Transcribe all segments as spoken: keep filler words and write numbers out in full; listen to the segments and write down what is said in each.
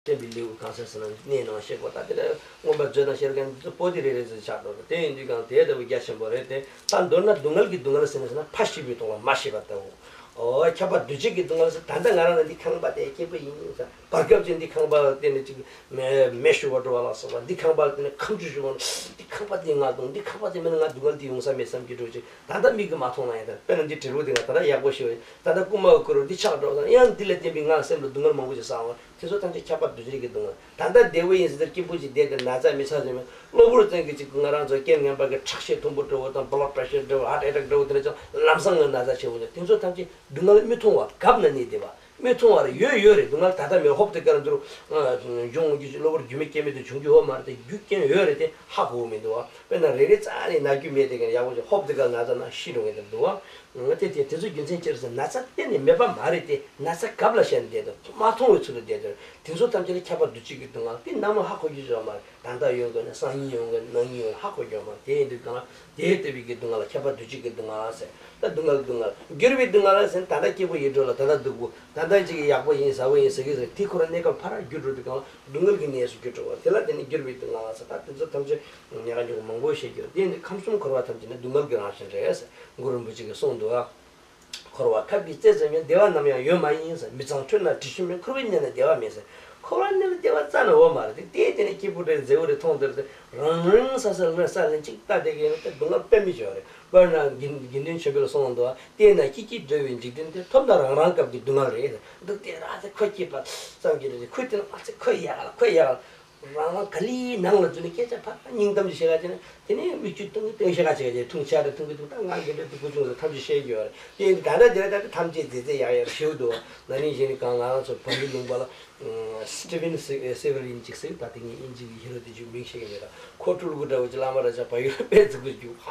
བསྟན་པའི་ལེའུ་གང་ཟེར་ཟེར་ན་གནས་ནང་བཤད་དགོས། ད་དེ་ལ་མངོན་པ་མཛོད་ནང་བཤད་མཁན་དེ་ཚོ་པོ་ཏི་རེ་རེ་ཚོ་ཆགས་འགྲོ་རེད། དེ་ཡིན་དུས་ཀྱང་དེ་ལྟ་བུ་རྒྱ་ཆེན་པོ་རེད་དེ། ད་མདོར་ན་སྡུག་བསྔལ་གྱི་སྡུག་བསྔལ་ཟེར་ན་ཕ་ཤི་བའི་དོན་ལ་མ་ཤི་བ་ལྟ་བུ། ཨོ་ཁྱབ་པ་འདུ་བྱེད་ཀྱི་སྡུག་བསྔལ་ཟེར། ད་ལྟ་ང་རང་ལ་འདི་ཁང་པ་དེ་སྐྱིད་པོ་ཡིན་ཟེར། བར་སྐབས་ཅིག་འདི་ཁང་པ་ལ་བརྟེན་ནས་ཅིག་མེ་མེ་ཤོར་བ་འགྲོ་བ་ལ་སོགས་པ། འདི་ཁང་པ་ལ་བརྟེན་ནས་ཁ་མཆུ་ཤོར་བ། འདི་ཁང་པ་དེ་ང་སྡུག་འདི་ཁང་པ་དེ་མེད་ན་ང་སྡུག་བསྔལ་འདི་ཡོང་ས་མེད་བསམ་གྱི་འགྲོ་ཅིག་ད་ལྟ་མིག་གིས་མ་མཐོང་ན་ཡང་ད་དཔེར་ན་འདི་དྲིལ་བུ་དེ་ང་ད་ལྟ་ཡག་པོ་ཤེས་པ་ཡིན། ད་ལྟ་རྐུན་མ་གིས་བརྐུས་རུང་འདི་ཆག་འགྲོ་ཙང་ཡང་འདི་ལ་བརྟེན་པའི་ང་སེམས་ལ་སྡུག་བསྔལ་མང་པོ་ཞིག་བསགས་འོང་། དེ་ཚོ་ཐམས་ཅད་ཁྱབ་པ་འདུ་བྱེད་ཀྱི་སྡུག་བསྔལ། ད་ལྟ་བདེ་བོ་ཡིན་ཟེར་ཏེ་སྐྱིད་པོ་ཅིག་བསྡད་དེ་ན་ཚ་མི་ཚ་ཟེར་མེད། གློ་བུར་ཙམ་གྱི་ཅིག་ང་རང་ཚོ་རྐྱེན་ངན་པ་གི་ཁྲག་ཤེད་མཐོན་པོ་འགྲོ་བ་དང་བྷ་ལཌ་པྲེ་ཤར་འགྲོ་བ། ཧརཊ་ཨེ་ཊེག་འགྲོ་བ་དེ་འདྲ་ཅང་ལམ་སང་ང་ན་ཚ་ཆེ་བོ་ཡོད། དེ་ཚོ་ཐམས་ཅད་སྡུག་བསྔལ་མི་མཐོང་བ་གབ་ན་གནས་བསྡད་པ། མི་མཐོང་བ་རེད། ཡོད་ཡོད་རེད། སྡུག་བསྔལ་ད་ལྟ་མེད། ཧོབ་སྟེ་ཀར་འདུར་འབྱུང་རྒྱུ་གློ་བུར་རྒྱུ་མེད་རྐྱེན་མེད་དུ་འབྱུང་རྒྱུ་ཡོད་མ་རེད་དེ། རྒྱུ་རྐྱེན་ཡོད་རེད་དེ་ཧ་གོ་བ་མི་འདུག་བ། དཔེར་ན་རེ་རེ་རྩ་ནས་ན་རྒྱུ་མེད་དེ་ཀར་ཡག་པོ་ཞིག་ཧོབ་སྟེ་ཀར་ན་ཚ་ན་ཤི་འགྲོ་མཁན་དེ་འདུག་བ། དེ་དེ་དེ་ཚོ་རྒྱུ་མཚན་ཅི་རེད་ཟེར་ན་ཚ་གཏན་ནས་མེད་པ་མ་རེད་དེ། ན་ཚ་གབ་ལ་བཤད་ནས་བསྡད་དེ་མ་མཐོང་བའི་ཚུལ་དུ་བསྡད་དེ། དེ་ཚོ་ཐམས་ཅད་ལ་ཁྱབ་པ་འདུ་བྱེད་ཀྱི་སྡུག་བསྔལ་དེ་ནམ་ཡང་ཧ་གོ་རྒྱུ་ཡོད་མ་རེད། ད་ལྟ་ཡོང་གི་ན་སང་ཉིན་ཡོང་གི་ན་གནངས་ཉིན་ཡོང་ཧ་གོ་རྒྱུ་མ་རེད། དེ་ཡིན་དུས་གང་ལ་དེ་ལྟ་བུའི་གི་སྡུག་བསྔལ་ལ་ཁྱབ་པ་འདུ་བྱེད་ཀྱི་སྡུག་བསྔལ་ཟེར། ད་སྡུག་བསྔལ་སྡུག་བསྔལ། འགྱུར་བའི་སྡུག་བསྔལ་ཟེར་ན་ད་ལྟ་སྐྱིད་པོ་ཡིན་འགྲོ་ལ་ད་ལྟ་སྡུག་པོ། ད་ལྟ་ཅིག་ཡག་པོ་ཡིན་ཟ་བོ་ཡིན་ཟེར་གི་ཟེར། དེ་ཁོ་རང་གནས་སྐབས་ཕར་འགྱུར་འགྲོ་དུས་གང་ལ་སྡུག་བསྔལ་གྱི་གནས་སུ་འགྱུར་འགྲོ་བ་དེ་ལ་དེ་ནི་འགྱུར་བའི་སྡུག་བསྔལ་ཟེར། ད་དེ་ཚོ་ཐམས་ཅད་ཉེ་ག་ཉོ་ག་མང་པོ་བཤད་རྒྱུ་དེ་ནི་ཁམས་གསུམ་འཁོར་བ་ཐམས་ཅད་ནི་སྡུག་བསྔལ་གྱི་རང་བཞིན་རེད་ཟེར། གུ་རུ་རིན་པོ་ཆེ་གིས་གསུངས་འདུག་ཨ། འཁོར་བ་ཐབས་ཀྱིས་བཙལ་ཙམ་ཡང་། བདེ་བ་ནམ་ཡང་ཡོད་མ་ཡིན་ཟེར། མི་གཙང་ཁྲོད་ན་དྲི་ཞིམ་མེད། འཁོར་བའི་གནས་ན་བདེ་བ་མེད་ཟེར། འཁོར་བའི་གནས་ལ་བདེ་བ་རྩ་ནས་ཡོད་མ་རེད་དེ། དེ་དེ་ནས་སྐྱིད་པོ་རེད་མཛེས་པོ་རེད་མཐོང་དེ་རེད་དེ། རང་རང་ས་ས་ལ་ས་ལ་གཅིག་ལྟ་དེ་གའི་ལ་དེ་སྡུག་བསྔལ་དཔེ་མི་སྦྱོར་རེད། དཔེར་ན་དགེ་དགེ་འདུན་ཆོས་འཕེལ་གསུངས་འདུག་བ། བལྟས་ན་སྐྱིད་སྐྱིད་འགྲོ་བའི་འཇིག་རྟེན་དེ། ཐོབ་ན་རང་རང་སྐབས་ཀྱི་སྡུག་བསྔལ་རེད། འདུག་དེ་ར་ཚེ་ཁོ་སྐྱིད་པ་བསམ་གྱི་རེད། ཁོས་དེ་ན་ཨ་ཚེ་ཁོ་ཡག་ལ་ཁོ་ཡག་ལ། རང་རང་ག་ལི་ནང་ལ་འཛུལ་ནས་སྐད་ཆ་ཕར་སྙིང་གཏམ་ཅིག་བཤད་ག་བྱས་ན། དེ་ནས་མིག་ཆུ་ཏུང་གི་ཏུང་བཤད་ག་བྱས་ཀྱི་འཐུང་ཆ་རེ་འཐུང་གི་འདུག་ད་ང་དགེ་འདྲ་སྡུག་པོ་བྱུང་ཟེར་ཐམས་ཅད་བཤད་ཀྱི་ཡོད་རེད། དེ་ཡིན་དུས་ད་ལྟ་དེ་ལ་ད་ལྟ་ཐམས་ཅད་མཛེས་མཛེས་ཡག་ཡག་ཞེའུ་འདུག་ན་ནིང་གཞེས་ནས་གང་ང་རང་ཚོ་བལ་ཡུལ་ལུང་པ་ལ་སི་ཊི་ཝན་སི་སི་ཝེ་རིན་ཅིག་ཟེར། ད་དེ་ངས་དབྱིན་ཇི་གི་ཧི་རོ་དེ་ཅིག་མིང་ཤེས་ཀྱི་མེད། ད་ཁོ་སྤྲུལ་སྐུ་འདྲ་བོ་ཅིག་བླ་མ་ར་ཅག་བལ་ཡུལ་དཔེ་མཛེས་པོ་རྒྱུག་ཧ་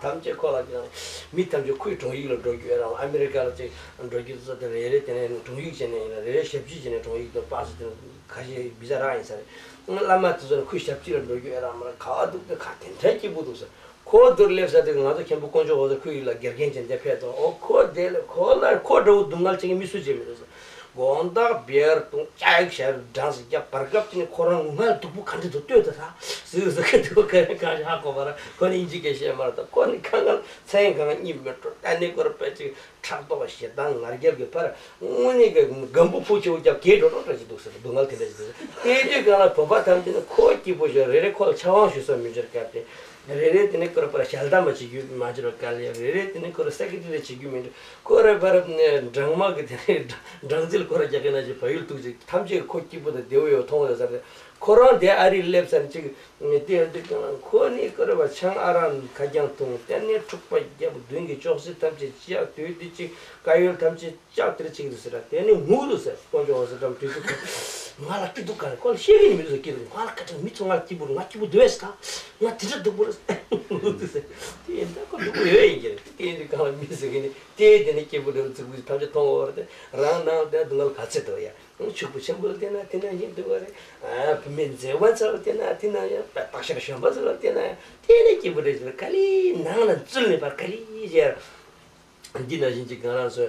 ཐམས་ཅད་ཁོ་ལ་ཀྱང་མི་ཐམས་ཅད་ཁོའི་དྲུང་ཡིག་ལ་འགྲོ་རྒྱུ་ཡོད་རང་། ཨ་མི་རི་ཀ་ལ་ཅིག་འགྲོ་རྒྱུ་ཚོ་དེ་རེ་རེ་དེ་ནས་དྲུང་ཡིག་བྱས་ནས་ཡིན་ན་རེ་རེ་ཞབས་ཕྱི་བྱས་ནས་དྲུང་ཡིག་དང་པ་སི་དེ་ཁ་ཤས་བི་ཛ་རག་ཡིན་ས་རེད། བླ་མ་དེ་ཚོ་ནི་ཁོའི་ཞབས་ཕྱི་ལ་འགྲོ་རྒྱུ་ཨེ་རག་མ་རག་ག་བ་འདུག་དེ་ག་དེ་འདྲ་སྐྱིད་པོ་འདུག་ཟེར། ཁོ་དུར་སླེབས་ས་དེ་ང་ཚོ་མཁན་པོ་དཀོན་མཆོག་འོད་ཟེར་ཁོའི་ཡུལ་ལ་དགེ་རྒན་བྱས་འདས་ཕེབས་དང་། ཨོ་ཁོ་དེ་ལ་ཁོ་ལ་ཁོ་འདྲ་བོ་སྡུག་བསྔལ་ཅན་གྱི་མི་སུ་བྱེད་མི་འདུག་ཟེར། དགོང་དག་བེར་བཏུང་ཅག་ཞར་འགྲངས་སུ་རྒྱབ་བར་སྐབས་ཅིག་ནས་ཁོ་རང་ངུ་ངག་སྡུག་པོ་ག་འདྲ་འདུག་ལྟོས་དང་ཟེར་ཟེར་གི་འདུག་ག་རེ་གང་ཞིག་ཧ་གོ་བ་ར། ཁོ་ནི་དབྱིན་ཇི་སྐད་བཤད་མ་རེད། ད་ཁོ་ནི་ཁ་ངལ་མཚན་གང་གཉིད་མི་འགྲོ། ད་ནི་ཁོ་ར་པད་ཅིག་ཕྲག་དོག་ཞེ་སྡང་ང་རྒྱལ་གྱི་ཕར་དངོས་གནས་ཀྱི་སྒམ་པོ་ཕུ་ཆེ་བོ་རྒྱབ་གས་འགྲོ་འགྲོ་འདྲ་ཞིག་འདུག་ཟེར། སྡུག་བསྔལ་དེ་འདྲ་ཞིག་འདུག་ཟེར། དེ་དུས་གང་ལ་བོད་པ་ཐམས་ཅད་ནི་ཁོ་སྐྱིད་པོ་ཞོར་རེ་རེ་ཁོ་ལ་ཕྱག་དབང་ཞུ་ས་མི་འབྱོར་སྐབས་དེ། རེ་རེ་དེ་ནི་ཁོ་ར་པར་ཞལ་ཏ་མ་བྱེད་རྒྱུ་མ་བྱེད་པ་ག་ལེ། རེ་རེ་དེ་ནི་ཁོ་ར་སེ་ཀེ་ཊ་རི་བྱེད་རྒྱུ་མི་འདུག་ཁོ་ར་པར་སྦྲང་མ་གི་དེ་ནི་སྦྲང་རྩིལ་ཁོ་ར་རྒྱག་གི་ན་ཞིག་བལ་ཡུལ་འདུག་ཅིག་ཐམས་ཅད་ཁོ་སྐྱིད་པོ་དང་བདེ་བོ་ཡོད་མཐོང་ཡོད་ས་རེད། ཁོ་རང་དེ་ཨ་རིར་སླེབས་ཚར་ཅིག་དེ་དེ་ཁོ་ནི་ཁོ་ར་པར་ཆང་ཨ་རག་ཁ་རྐྱང་འཐུང་། དེ་ནི་འཁྲུག་པ་རྒྱབ། མདུན་གྱི་ཅོག་ཙེ་ཐམས་ཅད་ཅག་དུས་དེ་ཅིག་དཀར་ཡོལ་ཐམས་ཅད་ལྕགས་དེར་ཅིག་རེད་ཟེར་ར། དེ་ནི་ངུ་འདུག་ཟེར། དཀོན་མཆོག་འོད་ཟེར་འགྲམ་དུས་ཚོད་ཁོ་ང་ལ་སྐྱིད་སྡུག་ག་རེ། ཁོ་ལ་བཤད་ཀྱི་ནི་མི་འདུག་ཟེར། སྐྱིད་སྡུག་ང་ལ་ག་ཚོད་མི་ཚོ་ང་ལ་སྐྱིད་པོ་རེད། ང་སྐྱིད་པོ་འདུག་ང་དེ་འདྲ་སྡུག་པོ་རེད་ཟེར། ངུ་འདུག་ཟེར། དེ་ཡིན་ད་ཁོ་སྡུག་པོ་ཡོད་ཡིན་གྱི་རེད། དེ་ཡིན་དུས་གང་ལ་མི་ཟེར་གི་ནི་དེ་དེ་ནི་སྐྱིད་པོ་འདྲ་བོ་ཚིག་པོ་ཐམས་ཅད་མཐོང་བ་རེད། རང་ནང་དེ་སྡུག་བསྔལ་ག་ཚོད་འདུག་ཡ། ཕྱུག་པོ་ཆེན་པོ་ལ་བལྟས་ན་དེ་ནང་བཞིན་སྡུག་པ་རེད། བུད་མེད་མཛེས་པ་ཚོ་ལ་བལྟས་ན་དེ་ནང་བཞིན། སྟག་ཤར་གཞོན་པ་ཚོ་ལ་བལྟས་ན་དེ་ནི་སྐྱིད་པོ་རེད་ཟེར། ག་ལེ་ནང་ལ་འཛུལ་ནས་པར་ག་ལེ་བྱས། འདི་ནང་བཞིན་གྱི་ང་རང་ཚོའི་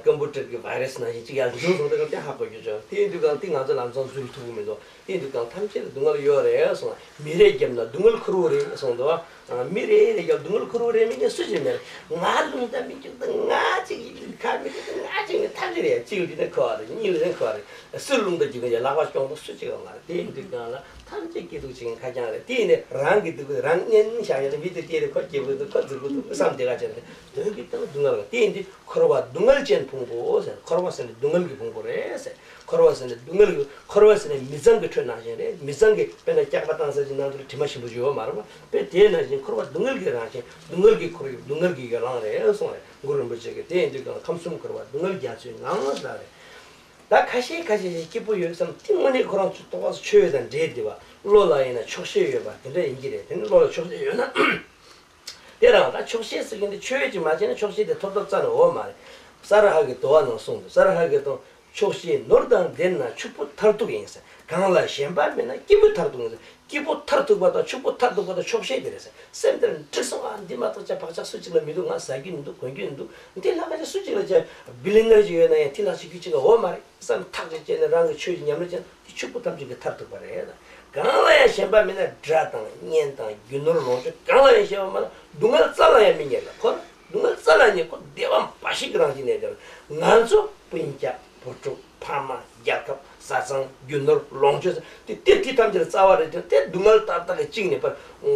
ཀམ་པུ་ཊར་གྱི་བྷའི་རས་ནང་བཞིན་ཅིག་ཡར་འཛུལ་སོང་དུས་སྐབས་དེ་ཧ་གོ་རྒྱུ་བྱུང་། དེ་ཡིན་དུས་གང་དེ་ང་ཚོ་ལམ་སང་འཛུལ་ཐུབ་ཀྱི་མི་འདུག་དེ་ཡིན་དུས་གང་ཐམས་ཅད་ལ་སྡུག་བསྔལ་ཡོད་རེད་གསུངས། མི་རེ་བརྒྱབ་ན་སྡུག་བསྔལ་ཁུར་བོ་རེད་གསུངས་འདུག་མི་རེ་རེ་བརྒྱབ་སྡུག་བསྔལ་ཁུར་བོ་རེད་མི་ནི་སུ་ཞིག་མེད། ང་རླུང་རྟ་མི་རྒྱུག་དང་ང་ཅིག་ཁ་མི་རྒྱུག་དང་ང་ཅིག་ནི་ཐམས་ཅད་རེད། གཅིག་ལ་དེ་ནས་ཁོ་རེད། གཉིས་ལ་དེ་ཁོ་རེད། སུ་རླུང་རྟ་རྒྱུག་ན་ཡང་ལག་པ་གཅོང་པོ་སུ་གཅིག་ཡོང་ང་རེད། དེ་ཡིན་དུས་གང་ལ། ཐམས་ཅད་སྐྱིད་སྡུག་བྱེད་མཁན་ཁ་རྐྱང་རེད། དེ་ཡིན་ནས་རང་གི་སྡུག་རང་ངན་བཞག་ཡོད་ན་མི་དེ་སྐྱིད་རེད། ཁོ་སྐྱིད་པོ་འདུག་ཁོ་སྡུག་པོ་འདུག་བསམ་བསྡད་ག་བྱས་ན་དོན་གྱི་སྟེང་ལ་སྡུག་བསྔལ་བ། དེ་ཡིན་དུས་འཁོར་བ་སྡུག་བསྔལ་ཅན་ཕུང་པོ་ཟེར། འཁོར་བ་ཟེར་ནས་སྡུག་བསྔལ་གྱི་ཕུང་པོ་རེད་ཟེར། འཁོར་བ་ཟེར་ནས་སྡུག་བསྔལ་གྱི། འཁོར་བ་ཟེར་ནས་མི་གཙང་གི་ཁྲོད་ནང་བཞིན་རེད། མི་གཙང་གི་དཔེར་ན་སྐྱག་པ་བཏང་ས་ཅིག་ནང་དུ་དྲི་མ་ཞིམ་པོ་ཞིག་ཡོད་མ་རེད་པ། དཔེ་དེ་ནང་བཞིན་འཁོར་བ་སྡུག་བསྔལ་གྱི་རང་བཞིན། སྡུག་བསྔལ་གྱི་ཁོར་ཡུག་སྡུག་བསྔལ་གྱི་ཡོ་ལང་རེད་གསུངས་རེད། གུ་རུ་རིན་པོ་ཆེ་གིས། དེ་ཡིན་དུས་ཀྱང་ཁམས་གསུམ་འཁོར་བ་སྡུག་བསྔལ་རྒྱ་མཚོའི་ངང་ལ་རེད། ད་ཁ་ཤས་ཁ་ཤས་ཤིག་སྐྱིད་པོ་ཡོད་བསམ་དེ་དངོས་གནས་ཁོ་རང་ཚོ་ཏོག་ཙམ་ཆོས་དང་འབྲེལ་བསྡད་པ། བློ་ལ་ཡིན་ན་ཆོག་ཤེས་ཡོད་པ་དེ་འདྲ་ཡིན་གྱི་རེད། དེ་ནི་བློ་ལ་ཆོག་ཤེས་ཡོད་ན། དེ་རང་ད་ཆོག་ཤེས་ཟེར་མཁན་དེ་ཆོས་ཅིག་མ་བྱས་ན་ཆོག་ཤེས་དེ་ཐོབ་ཐབས་རྩ་ནས་ཡོད་མ་རེད། ས་ར་ཧ་གི་དོ་བ་ནང་གསུངས་འདུག་ས་ར་ཧ་གི་དོ། ཆོག་ཤེས་ནོར་དང་ལྡན་ན་ཕྱུག་པོ་མཐར་ཐུག་ཡིན་ཟེར། གང་ལ་ཞེན་པ་མེད་ན་སྐྱིད་པོ་མཐར་ཐུག་ནས། སྐྱིད་པོ་མཐར་ཐུག་པ་དང་ཕྱུག་པོ་མཐར་ཐུག་པ་དང་ཆོག་ཤེས་དེ་རེད་ཟེར། སེམས་དེར་འགྲིག་སོང་། ཨ། འདི་མ་གཏོགས་ཅ་བག་ཆགས་སུ་གཅིག་ལ་མི་འདུག་ང་ཟ་རྒྱུ་མི་འདུག་གོན་རྒྱུ་མི་འདུག་འདི་ལྷག་ཆ་སུ་གཅིག་ལ་ཅ་བི་ལི་ནར་ཅིག་ཡོད་ན་ཡང་དེ་ལྷག་ཆ་རྒྱུ་གཅིག་ལ་འོ་མ་རེད་བསམ་ཐག་ཅིག་བཅད་ནས་རང་གི་ཆོས་ཀྱི་ཉམས་ལེན་བྱས་ན་དེ་ཕྱུག་པོ་ཐམས་ཅད་ཀྱི་མཐར་ཐུག་པ་རེད། གང་ལ་ཡང་ཞེན་པ་མེད་ན་དགྲ་དང་གཉེན་དང་རྒྱུ་ནོར་ལོངས་སྤྱོད་གང་ལ་ཡང་ཞེན་པ་མེད་ན་སྡུག་བསྔལ་རྩ་ལ་ཡང་མི་རྙེད་ལ། ཁོ་ན་སྡུག་བསྔལ་རྩ་ལ་རྙེད། ཁོ་བདེ་བ་འབའ་ཞིག་གི་རང་བཞིན་གནས་ཀྱང་ང་ཚོ་སྤུན་ཀྱག་བུ་ཕྲུག་ཕ་མ་རྒྱལ་ཁབ་བཟའ་ཚང་རྒྱུ་ནོར་ལོངས་སྤྱོད་དེ་དེ་དེ་ཐམས་ཅད་རྩ་བ་རེད་དེ་དེ་སྡུག་བསྔལ་ཏག་ཏག་གི་གཅིག་ནས་པར་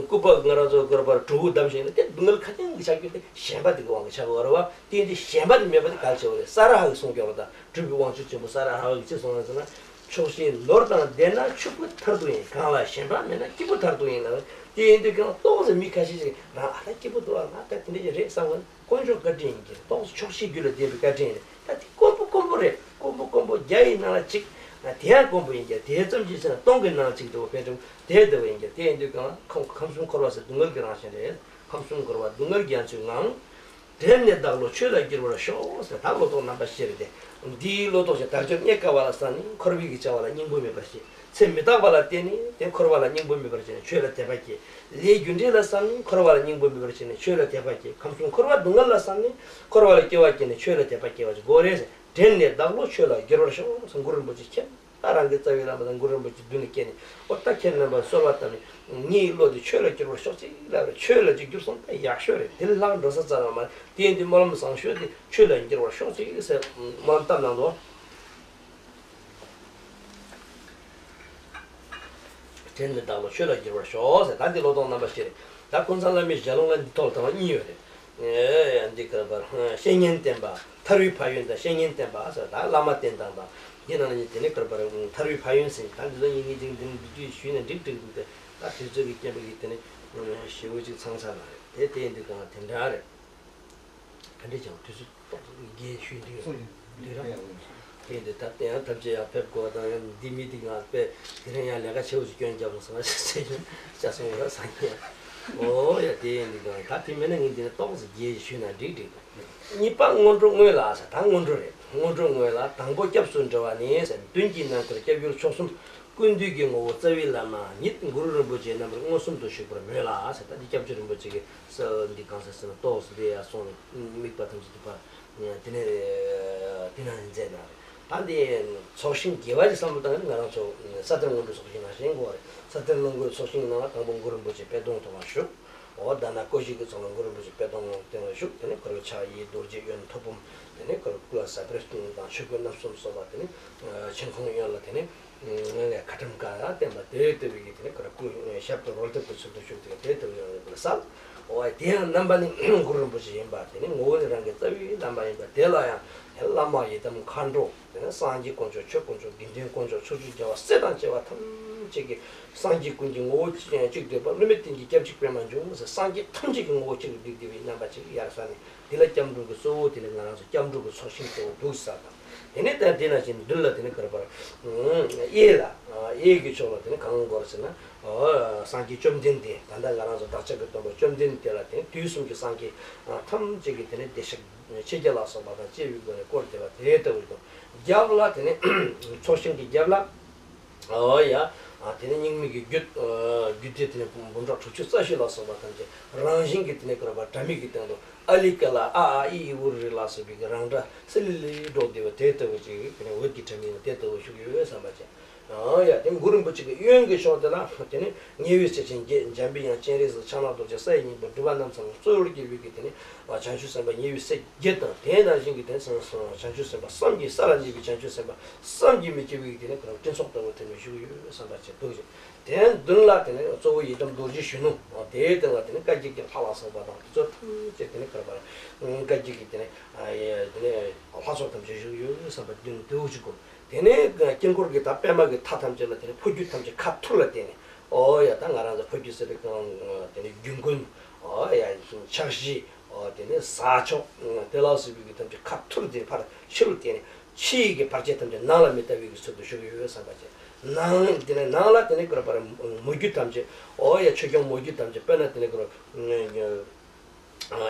སྐུད་པ་ང་རང་ཚོ་དགོས་པར་གྲོ་བོ་བསྡམས་ཤིང་ནས་དེ་སྡུག་བསྔལ་ཁ་ཅན་གྱི་ཆགས་རྒྱུ་དེ་ཞེན་པ་དེ་གི་དབང་གིས་ཆགས་པ་རེད་བ། དེ་ཡིན་དུས་ཞེན་པ་དེ་མེད་པ་དེ་གལ་ཆེ་བ་རེད། ས་ར་ཧ་གི་གསུང་སྐྱོར་བ་དང་གྲུབ་པའི་དབང་ཕྱུག་ཆེན་པོ་ས་ར་ཧ་གི་ཅི་གསུངས་ཡོད་ཟེར་ན། ཆོག་ཤེས་ནོར་དང་ལྡན་ན་ཕྱུག་པོ་མཐར་ཐུག་ཡིན། གང་ལ་ཞེན་པ་མེད་ན་སྐྱིད་པོ་མཐར་ཐུག་ཡིན་ལ། དེ་ཡིན་དུས་ཀྱང་ཏོག་ཙམ་མི་ཁ་ཤས་ཤིག་རང་ཨ་ད་སྐྱིད་པོ་འདུག་ཨ། ང་ད་དེ་འདྲ་ཞིག་རེད་བསམ་གི་དཀོན་མཆོག་བཀའ་དྲིན་ཡིན་གྱི་རེད། ཏོག་ཙམ་ཆོག་ཤེས་རྒྱུད་ལ་ལྡན་པའི་བཀའ་དྲིན་རེད། ད་དེ་དཀོན་པོ་དཀོན་པོ་རེད། དཀོན་པོ་དཀོན་པོ་བརྒྱ་ཡི་ནང་ལ་གཅིག་ང་དེ་ཡང་དཀོན་པོ་ཡིན་ཀྱང་དེ་ཙམ་གྱིས་ཟེར་ན་སྟོང་གི་ནང་གཅིག་འདུག་བ། ཕན་ཚུན་དེ་འདྲ་བ་ཡིན་ཀྱང་དེ་ཡིན་དུས་ཀྱང་ཁམས་ཁམས་གསུམ་འཁོར་བ་ཟེར་སྡུག་བསྔལ་གྱི་རང་བཞིན་རེད། ཁམས་གསུམ་འཁོར་བ་སྡུག་བསྔལ་རྒྱ་མཚོའི་ངང་། དྲན་ནས་བདག་བློ་ཆོས་ལ་བསྒྱུར་བར་ཤོག་ཟེར། ད་བློ་ལྡོག་རྣམ་པ་བཞི་རེད་དེ། འདིའི་བློ་ལྡོག་ཅིང་བདག་ཅག་རྙེད་དཀའ་བ་ལ་བསམས་ནས་འཁོར་བའི་གི་བྱ་བ་ལ་སྙིང་པོ་མེད་པར་བྱེད། ཚེ་མི་རྟག་པ་ལ་བརྟེན་ནས་དེ་འཁོར་བ་ལ་སྙིང་པོ་མེད་པར་བྱས་ནས་ཆོས་ལ་དད་པ་སྐྱེ། ལས་རྒྱུ་འབྲས་ལ་བསམས་ནས་འཁོར་བ་ལ་སྙིང་པོ་མེད་པར་བྱས་ནས་ཆོས་ལ་དད་པ་སྐྱེ། ཁམས་གསུམ་འཁོར་བ་སྡུག་བསྔལ་ལ་བསམས་ནས་འཁོར་བ་ལ་སྐྱོ་བ་སྐྱེས་ནས་ཆོས་ལ་དད་པ་སྐྱེ་བ་ཅིག་དགོས་རེད་ཟེར། དྲན་ནས་བདག་བློ་ཆོས་ལ་བསྒྱུར་བར་ཤོག་ཟེར། གུ་རུ་རིན་པོ་ཆེ་མཁྱེན། ད་རང་གི་རྩ་བའི་བླ་མ་དང་གུ་རུ་རིན་པོ་ཆེ་མདུན་ལ་བསྐྱལ་ནས་ཨོ་ད་ཁྱེད་རྣམ་པར་གསོལ་བ་བཏབ་ནས་ངའི་བློ་དེ་ཆོས་ལ་བསྒྱུར་བར་ཤོག་ཅིག་ལབ་རེད། ཆོས་ལ་ཅིག་བསྒྱུར་སོང་ད་ཡག་ཤོས་རེད། དེ་ལས་ལྷག་འགྲོ་ས་རྩ་བ་མ་རེད། དེ་ཡིན་དུས་སྨོན་ལམ་བཟང་ཤོས་དེ་ཆོས་ལ་བསྒྱུར་བར་ཤོག་ཅིག་ཟེར་སྨོན་ལམ་བཏབ་གནང་དོ། དྲན་ནས་བདག་བློ་ཆོས་ལ་བསྒྱུར་བར་ཤོག་ཟེར། ད་འདི་བློ་ལྡོག་རྣམ་པ་བཞི་རེད། ད་ཀུན་བཟང་བླ་མའི་ཞལ་ལུང་ལ་འདི་ཐོག་ལ་དང་པོ་གཉིས་ཡོད་རེད། ཨེ་འདི་གར་པར་བཤེས་གཉེན་བསྟེན་པ། ཐར་བའི་ཕན་ཡོན་དང་བཤེས་གཉེན་བསྟེན་པ་ཟེར། ད་བླ་མ་བསྟེན་སྟངས་དང་འདི་ནང་ནས་དེ་ནས་གར་པར་ཐར་བའི་ཕན་ཡོན་ཟེར། ད་འདི་ཚོ་ཡིན་གྱི་ཅིག་འདི་ནས་འདི་དུས་ཞུས་ནས་འགྲིག་འགྲིག་འདུག་སྟེ། ད་དུས་ཚོད་ཀྱི་རྐྱེན་པས་ཀྱི་དེ་ནས་ཞེ་པོ་ཅིག་ཚང་ཚར་ལ་རེད་དེ། དེ་འདི་གང་དེ་འདྲ་རེད། ག་འདྲས་ཀྱང་དུས་ཚོད་ཏོག་ཙམ་རྒྱས་ཞུས་འདུག་ཡོད་དུས་ར། དེ་འདི་ད་ལྟ་ཡང་ཐམས་ཅད་ཡང་ཕེབས་དགོས་དང་ཡང་འདི་མི་འདི་ང་དཔེ་དེ་རིང་ཡང་ལས་ཀ་ཆེ་བོ་ཞིག་སྐྱོན་རྒྱབ་སོང་ཟེར་ན་ཟེར་རྒྱུ་ཅག་སོང་ཡོད་སང་ཉིན། ཨོ་ཡ་དེ་ཡིན་འདི་གང་ད་དེ་མིན་ན་ངས་འདི་ནས་ཏོག་ཙམ་རྒྱས་ཞུས་ན་འགྲིག་འགྲིག་འདུག་གཉིས་པ་སྔོན་འགྲོ་དངོས་ལ་ཟེར། ད་སྔོན་འགྲོ་རེད། སྔོན་འགྲོ་དངོས་ལ་དང་པོ་སྐྱབས་སུ་འགྲོ་བ་ནི་ཟེར། མདུན་གྱི་ནམ་མཁར་སྐྱབས་གྱུར་མཆོག་གསུམ་ཀུན་འདུས་ཀྱི་ངོ་བོ་རྩ་བའི་བླ་མ་ཉིད་གུ་རུ་རིན་པོ་ཆེ་རྣམ་པར་མངོན་སུམ་དུ་བཞུགས་པར་མོས་ལ་ཟེར། ད་འདི་སྐྱབས་རྗེ་རིན་པོ་ཆེ་གི་ས་འདི་གང་ཟེར་ཟེར་ན་ཏོག་ཙམ་དེ་ཡར་སོང་ནས་དམིགས་པ་ཐམས་ཅད་དུ་ཕར་དེ་ནས་དེ་ན་མཛད་གནང་རེད། ད་འདི་ཚོགས་ཞིང་རྒྱས་པ་ཅིག་བསམ་བློ་བཏང་ན་ང་རང་ཚོ་ས་གཏེར་སྔོན་འགྲོའི་ཚོགས་ཞིང་ནང་བཞིན་དགོས་རེད། ས་གཏེར་སྔོན་འགྲོའི་ཚོགས་ཞིང་ནང་ལ་དང་པོ་གུ་རུ་རིན་པོ་ཆེ་པད་སྡོང་ཐོག་ལ་བཞུགས། འོ་ད་ནང་སྐུ་བཞུགས་ཀྱི་ཚོགས་ལ་གུ་རུ་རིན་པོ་ཆེ་པད་སྡོང་སྟེང་ལ་བཞུགས། དེ་ནས་ཁོ་རང་ཕྱག་གཡས་རྡོ་རྗེ་གཡོན་ཐོད་ཕུམ། དེ་ནས་ཁོ་རང་སྐུ་ལ་ཟ་འཕྲུལ་དང་ཆོས་གོས་རྣམ་གསུམ་གསོལ་བ། དེ་ནས་མཆན་ཁུང་གཡོན་ལ་དེ་ནས་ངན་ལས་ཁ་ཊྭཱཾ་ཀ་བསྟན་པ་དེ་ལྟ་བུའི་གི་དེ་ནས་ཁོ་རང་སྐུ་ཞབས་ཏོག་རོལ་སྟེགས་ཀྱི་ཚུལ་དུ་བཞུགས། དེ་དེ་ལྟ་བུའི་ཡང་ཡོད་པ་ལ་གསལ། འོ་དེ་ཡང་རྣམ་པ་ནི་གུ་རུ་རིན་པོ་ཆེ་ཡིན་པ། དེ་ནས་ངོ་བོ་ནི་རང་གི་རྩ་བའི་བླ་མ་ཡིན་པ། དེ་ལ་ཡང་བླ་མ་ཡི་དམ་མཁའ་འགྲོ། དེ་ནས་སངས་རྒྱས་དཀོན་མཆོག་ཆོས་དཀོན་མཆོག་དགེ་འདུན་དཀོན་མཆོག་ཕྱོགས་བཅུའི་རྒྱལ་བ་སྲས་དང་བཅས་པ་ཐམས་ཅད་ཀྱིས་སངས་རྒྱས་ཀུན་གྱི་ངོ་བོ་གཅིག་ཀྱང་གཅིག་བསྡུས་པ། བསླུ་མེད་བསྟན་གྱི་སྐྱབས་གཅིག་པད་མ་འབྱུང་ཟེར། སངས་རྒྱས་ཐམས་ཅད་ཀྱི་ངོ་བོ་གཅིག་ཏུ་བསྡུས་བསྡུས་པའི་རྣམ་པ་ཅིག་ཡར་ས་ནས་དེ་ལ་སྐྱབས་འགྲོ་གི་གཙོ་བོ་དེ་ལ་ང་རང་ཚོ་སྐྱབས་འགྲོ་གི་ཚོགས་ཞིང་གཙོ་བོ་འདུག་ས་དང་། དེ་ནས་ད་དེ་ནང་བཞིན་མདུན་ལ་དེ་ནས་ག་རེ་པར་གཡས་ལ་གཡས་ཀྱི་ཕྱོགས་ལ་དེ་ནས་གང་དགོས་ཟེར་ན་སངས་རྒྱས་བཅོམ་ལྡན་འདས། ད་ལྟ་ང་རང་ཚོ་བདག་ཅག་གི་སྟོན་པ་བཅོམ་ལྡན་འདས་ལ་དེ་ནས་དུས་གསུམ་གྱི་སངས་རྒྱས་ཐམས་ཅད་ཀྱི་དེ་ནས་བདེ་གཤེགས་ཆོས་རྒྱལ་ལ་སོགས་པ་དང་བཅས་པའི་སྒོ་ནས་བསྐོར་བསྡད་པ་དེ་ལྟ་བུ་དང་། རྒྱབ་ལ་དེ་ནས་ཚོགས་ཞིང་གི་རྒྱབ་ལ། ཨོ་ཡ། དེ་ནས་རྙིང་མའི་གི་རྒྱུད་རྒྱུད་སྡེ་དེ་ནས་འབུམ་ཕྲག་དྲུག་ཅུ་རྩ་བཞི་ལ་སོགས་པ་ཐམས་ཅད་རང་བཞིན་གྱིས་དེ་ནས་ག་རེ་པར་སྒྲ་མི་གི་སྟེང་དུ་ཨ་ལི་ཀ་ལ་ཨ་ཨ་ཨི་ཨི་ཨུ་རུ་རི་ལ་སོགས་པའི་གི་རང་སྒྲ་སི་ལི་ལི་སྒྲོག་བསྡད་པ་དེ་ལྟ་བུ་ཅིག་དེ་ནས་འོད་ཀྱི་སྒྲ་མི་ཡང་དེ་ལྟ་བུ་བཞུགས་ཡོད་བསམ་པ་བྱས། ཨོ་ཡ། དེ་གུ་རུ་རིན་པོ་ཆེ་གི་གཡོན་གྱི་ཕྱོགས་དེ་ལ་དེ་ནས་ཉེ་བའི་སྲས་ཆེན་བརྒྱད། འཇམ་པའི་དབྱངས། སྤྱན་རས་གཟིགས། ཕྱག་ན་རྡོ་རྗེ། ས་ཡི་སྙིང་པོ། སྒྲུབ་པ་རྣམ་གསུམ་གཙོ་བོར་གྱུར་པའི་གི་དེ་ནས་བྱང་ཆུབ་སེམས་དཔའ་ཉེ་བའི་སྲས་བརྒྱད་དང་། དེ་ནང་བཞིན་གྱི་དེ་ནས་བྱང་ཆུབ་སེམས་དཔའ་བསམ་གྱིས་ས་ལ་གནས་པའི་བྱང་ཆུབ་སེམས་དཔའ་བསམ་གྱིས་མི་ཁྱབ་པའི་དེ་ནས་ཁོ་རང་སྤྲིན་ཚོགས་ལྟ་བུ་དེ་ནས་བཞུགས་ཡོད་བསམ་པ་བྱས་འདུག་ཅིང་། དེའི་མདུན་ལ་དེ་ནས་གཙོ་བོ་ཡི་དམ་རྡོ་རྗེ་གཞོན་ནུ། དེའི་སྟེང་ལ་དེ་ནས་བཀའ་བརྒྱུད་ཀྱི་ལྷ་ལ་སོགས་པ་དང་དེ་ཚོ་ཐམས་ཅད་དེ་ནས་ག་རེ་པར་བཀའ་བརྒྱུད་ཀྱི་དེ་ནས་དེ་ནས་ལྷ་ཚོགས་ཐམས་ཅད་བཞུགས་ཡོད་བསམ་པ་མདུན་དེ་འུ་ཅིག་གོ། དེ་ནས་དཀྱིལ་འཁོར་གྱི་ད་པད་མ་གི་མཐའ་ཐམས་ཅད་ལ་དེ་ནས་ཕོ་རྒྱུད་ཐམས་ཅད་ཁ་ཐུར་ལ་བསྟན་ནས། ཨོ་ཡ། ད་ང་རང་ཚོ་ཕོ་རྒྱུད་ཟེར་བའི་གང་དེ་ནས་རྒྱུད་ཀུན། ཨོ་ཡ། ཕྱག་བཞི། ཨོ་དེ་ནས་ཟ་ཆོག་དེ་ལ་སོགས་པའི་གི་ཐམས་ཅད་ཁ་ཐུར་དེ་ཕར་ཕྱི་རུ་བསྟན་ནས་ཕྱི་ཡི་གི་བར་ཆད་ཐམས་ཅད་ནང་ལ་མི་ལྟ་བའི་གི་ཚུལ་དུ་བཞུགས་ཡོད་བསམ་པ་བྱས། ནང་དེ་ནས་ནང་ལ་དེ་ནས་ག་རེ་པར་མོ་རྒྱུད་ཐམས་ཅད། ཨོ་ཡ། ཆོས་སྐྱོང་མོ་རྒྱུད་ཐམས་ཅད་དཔེར་ན་དེ་ནས་ག་རེ་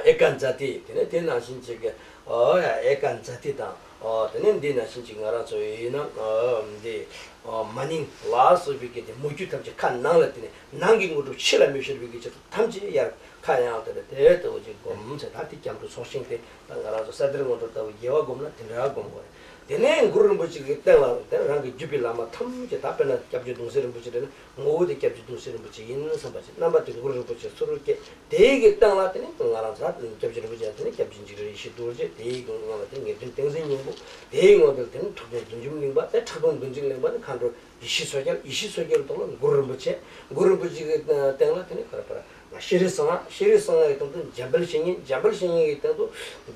ཨེ་ཀ་ཛ་ཏི། དེ་ནས་དེ་ནང་བཞིན་ཅིག་གི་ཨོ་ཡ། ཨེ་ཀ་ཛ་ཏི་དང་ ཨོ། དེ་ནས་འདི་ནང་བཞིན་ཅིག་ང་རང་ཚོ་ཡིན་ན་ཨོ་འདི་ཨོ་མ་ནིང་ལ་སོགས་པའི་གི་དེ་མུ་ཁྱུད་ཐམས་ཅད་ཁ་ནང་ལ་དེ་ནས་ནང་གི་དངོས་གྲུབ་ཕྱི་ལ་མི་བཤོལ་བའི་གི་ཆེད་དུ་ཐམས་ཅད་ཡར་ཁ་ཡང་དེ་ནས་དེ་ལྟ་བུ་ཅིག་སྒོམ་ཚེ། ད་དེ་སྐྱབས་འགྲོ་ཚོགས་ཞིང་དེ་ད་ང་རང་ཚོ་ས་གཏེར་སྔོན་འགྲོ་ལྟ་བུ་རྒྱལ་བ་སྒོམ་ན་དེ་འདྲ་སྒོམ་དགོས་རེད། དེ་ནས་གུ་རུ་རིན་པོ་ཆེ་གི་སྟེང་ལ་དེ་རང་གི་བརྒྱུད་པའི་བླ་མ་ཐམས་ཅད། ད་དཔེར་ན་སྐྱབས་རྗེ་གདུང་སྲས་རིན་པོ་ཆེ་རེད་ན་ངོ་བོ་དེ་སྐྱབས་རྗེ་གདུང་སྲས་རིན་པོ་ཆེ་ཡིན་བསམ་པ་ཅིག་རྣམ་པ་དེ་གུ་རུ་རིན་པོ་ཆེ་ཚུར་བསྐྱེད། དེའི་གི་སྟེང་ལ་དེ་ནི་ང་རང་ཚོ་སྐྱབས་རྗེ་རིན་པོ་ཆེ་དེ་ནི་སྐྱབས་རྗེ་འཇིགས་བྲལ་ཡེ་ཤེས་རྡོ་རྗེ། དེའི་གི་སྔོན་ལ་དེ་ངེས་དོན་ཏིང་འཛིན་སྙིང་པོ། དེའི་སྔོན་དུ་དེ་ནི་ཐུབ་བསྟན་བདུད་འཇོམས་གླིང་པ། དེ་ཁྲག་འཐུང་བདུད་འཇོམས་གླིང་པ་ནི་མཁའ་འགྲོ་ཡེ་ཤེས་མཚོ་རྒྱལ། ཡེ་ཤེས་མཚོ་རྒྱལ་ཐོག་ལ་གུ་རུ་རིན་པོ་ཆེ། གུ་རུ་རིན་པོ་ཆེ་གི་སྟེང་ལ་དེ་ནི་ག་རེ་པར་ཤྲཱི་སིང་ཧ། ཤྲཱི་སིང་ཧ་གི་སྟེང་དུ་འཇམ་དཔལ་བཤེས་གཉེན། འཇམ་དཔལ་བཤེས་གཉེན་གྱི་སྟེང་དུ་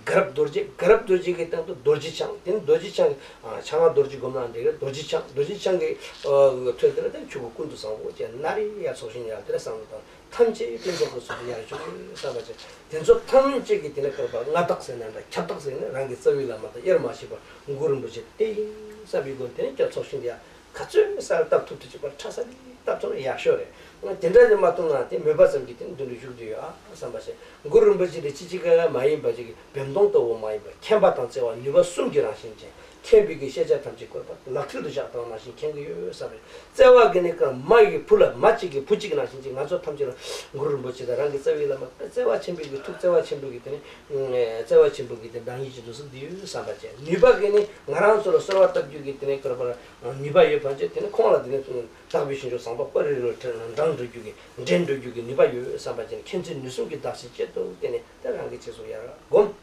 དགའ་རབ་རྡོ་རྗེ། དགའ་རབ་རྡོ་རྗེ་གི་སྟེང་དུ་རྡོ་རྗེ་འཆང་། དེ་ནི་རྡོ་རྗེ་འཆང་གི་ཕྱག་ན་རྡོ་རྗེ་སྒོམ་ན་འདི་གི་རྡོ་རྗེ་འཆང་། རྡོ་རྗེ་འཆང་གི་ཐོད་དེ་ལ་དེ་ཆོས་སྐུ་ཀུན་ཏུ་བཟང་པོ་བཅས་ནར་ཡ་ཚོགས་ཞིང་ཡར་དེ་ལ་བསམ་བློ་བཏང་། ཐམས་ཅད་ཀུན་རྫོབ་ཀྱི་ཚུལ་དུ་ཡར་ཞུགས་བསམ་པ་བྱས། དེ་ཚོ་ཐམས་ཅད་ཀྱི་དེ་ནས་བསྐལ་པ་མངའ་བདག་ཟེར་ན་འདྲ། ཁྱབ་བདག་ཟེར་ན་རང་གི་རྩ་བའི་བླ་མ་དང་དབྱེར་མ་ཕྱེད་པ་གུ་རུ་རིན་པོ་ཆེ་དེ་ཡིན་བསམ་པའི་སྒོ་ནས་དེ་ནས་སྐྱབས་ཚོགས་ཞིང་དེ་ཡང་ག་ཚོད་ས་ལ་བཏབ་ཐུབ་ཐུབ་ཅིག་པར་ཁྲ་ས་ལ་བཏབ་ཐུབ་ན་ཡག་ཤོས་རེད། དེ་འདྲ་ནི་མ་བཏུབ་ན་དེ་མོས་པ་ཙམ་གྱིས་དེ་ནི་མདུན་དུ་བཞུགས་བསྡད་ཡོད་ཨ་བསམ་པ་བྱས། གུ་རུ་རིན་པོ་ཆེ་དེ་ཅི་ཅི་ག་མ་ཡིན་པ་ཅིག་བེམ་སྟོང་ལྟ་བུ་མ་ཡིན་པར་མཁྱེན་པ་དང་བརྩེ་བ་ནུས་པ་གསུམ་གྱི་རང་བཞིན་ཅན། མཁྱེན་པའི་གི་ཤེས་བྱ་ཐམས་ཅད་བཀོད་པ་ལག་མཐིལ་དུ་བཞག་བཏང་ནང་བཞིན་མཁྱེན་གྱི་ཡོད་བསམ་རེད། བརྩེ་བ་གི་ནི་ཀར་མ་ཡི་བུ་ལ་མ་གཅིག་གི་བུ་གཅིག་ནང་བཞིན་གཅིག་ང་ཚོ་ཐམས་ཅད་ལ་གུ་རུ་རིན་པོ་ཆེ་དང་རང་གི་རྩ་བའི་བླ་མ་བརྩེ་བ་ཆེན་པོའི་གི་ཐུགས། བརྩེ་བ་ཆེན་པོའི་གི་དེ་ནི་བརྩེ་བ་ཆེན་པོའི་གི་དེ་བདག་ཉིད་ཀྱི་འདུག་ཟེར་འདི་ཡོད་བསམ་པ་བྱས། ནུས་པ་གི་ནི་ང་རང་ཚོ་ལ་གསོལ་བ་བཏབ་རྒྱུ་གི་དེ་ནི་ཀར་པར་ནུས་པ་ཡོད་པ་བྱས། དེ་ནི་ཁོང་ལ་དེ་ནི་བདག་པོའི་ཞིང་མཆོག་ཟངས་དཔལ་སྤ་རི་རུ་འབྲང་འགྲོ་རྒྱུ་གི་འདྲེན་འགྲོ་རྒྱུ་གི་ནུས་པ་ཡོད་བསམ་པ་བྱས་ནས་མཁྱེན་བརྩེ་ནུས་གསུམ་གྱི་བདག་ཆེན་བཅས་དུ་བསྟེན་ནས་དེ་རང་གི་རྗེས་སུ་ཡར་སྒོམ།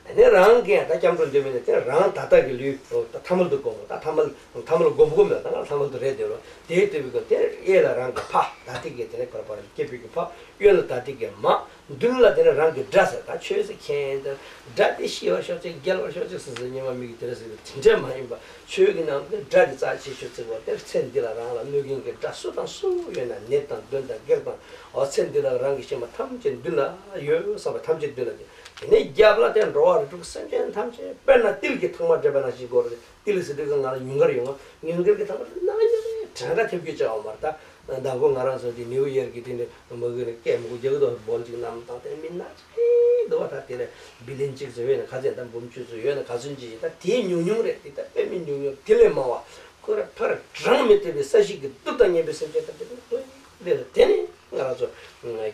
དེ་ནས་རང་གིས་ད་སྐྱབས་འགྲོ་འདོད་མེད་ནས་དེ་རང་ད་ལྟ་གི་ལུས་ད་ཐ་མལ་དུ་སྒོམ། ད་ཐ་མལ་ཐ་མལ་སྒོམ་སྒོམ་ཡོད། ད་ང་ཐ་མལ་དུ་རེད་དེ་རོ། དེའི་ལྟ་བུའི་སྒོ་དེར་གཡས་ལ་རང་གི་ཕ་ད་ལྟའི་གི་དེ་ནས་བསྐལ་པར་སྐྱེས་བུའི་གི་ཕ། གཡོན་ལ་ད་ལྟའི་གི་མ། མདུན་ལ་དེ་ནས་རང་གི་དགྲ་ཟེར། ད་ཆོས་ཟེར་མཁན་དེ་དགྲ་དེ་ཤི་བར་ཤོག་ཅིག་རྒྱལ་བར་ཤོག་ཅིག་ཟེར་ཟེར་ཉི་མ་མིག་གིས་དེ་འདྲ་ཟེར་གི་དེ་འདྲ་མ་ཡིན་པ། ཆོས་ཀྱི་ནང་དུ་དགྲ་དེ་རྩ་ཆེ་ཤོས་བརྩི་བ་དེར་ཚེ་འདི་ལ་རང་ལ་གནོད་མཁན་གྱི་དགྲ་སུ་དང་སུ་ཡོད་ན་ནད་དང་གདོན་དང་བགེགས་དང་། འོ་ཚེ་འདི་ལ་རང་གི་ཤི་མ་ཐམས་ཅད་མདུན་ལ་ཡོད་བསམ་པ་ཐམས་ཅད་མདུན་ལ་ཡོད། དེ་ནས་རྒྱབ་ལ་དེ་འགྲོ་བ་རིགས་དྲུག་སེམས་ཅན་ཐམས་ཅད་དཔེར་ན་ཏིལ་གྱི་ཐང་མ་བསྒྲིལ་བ་ནང་བཞིན་དགོས་རེད། ཏིལ་ཟེར་དུས་ང་ལ་ཉུང་ངར་ཡོང་ང་། ཉུང་ངར་གྱི་ཐང་མ་ནང་ཡོད་རེད། གྲངས་ཀ་ཐེབས་རྒྱུ་ཅག་ཡོད་མ་རེད། ད་མདང་དགོང་ང་རང་ཚོ་དེ་ནིའུ་ཡོག་གི་དེ་ནས་མ་གི་ནས་སྐད་མོ་རྒྱག་དུས་སྦོལ་ཅིག་བསྣམས་བཏང་། དེ་མི་སྣ་ཚོགས་འདུག་བ། ད་དེ་ནས་བི་ལིན་གཅིག་ཙམ་ཡོད་ན་ག་ཚད་དང་འབུམ་བཅུ་ཙམ་ཡོད་ན་ག་ཚོད་ཅིག་ཡིན། ད་དེ་ཉུང་ཉུང་རེད། དེ་ད་དཔེ་མི་ཉུང་ཉུང་དེ་ལས་མང་བ་ཁོ་ར་ཕར་གྲངས་མི་ཐེབས་པའི་ས་གཞི་གི་གདུབ་དང་ཉེ་བའི་སེམས་ཅན་ཐམས་ཅད་དེ་ལ་ལྟོས། དེ་ལ་དེ་ནི་ང་རང་ཚོ་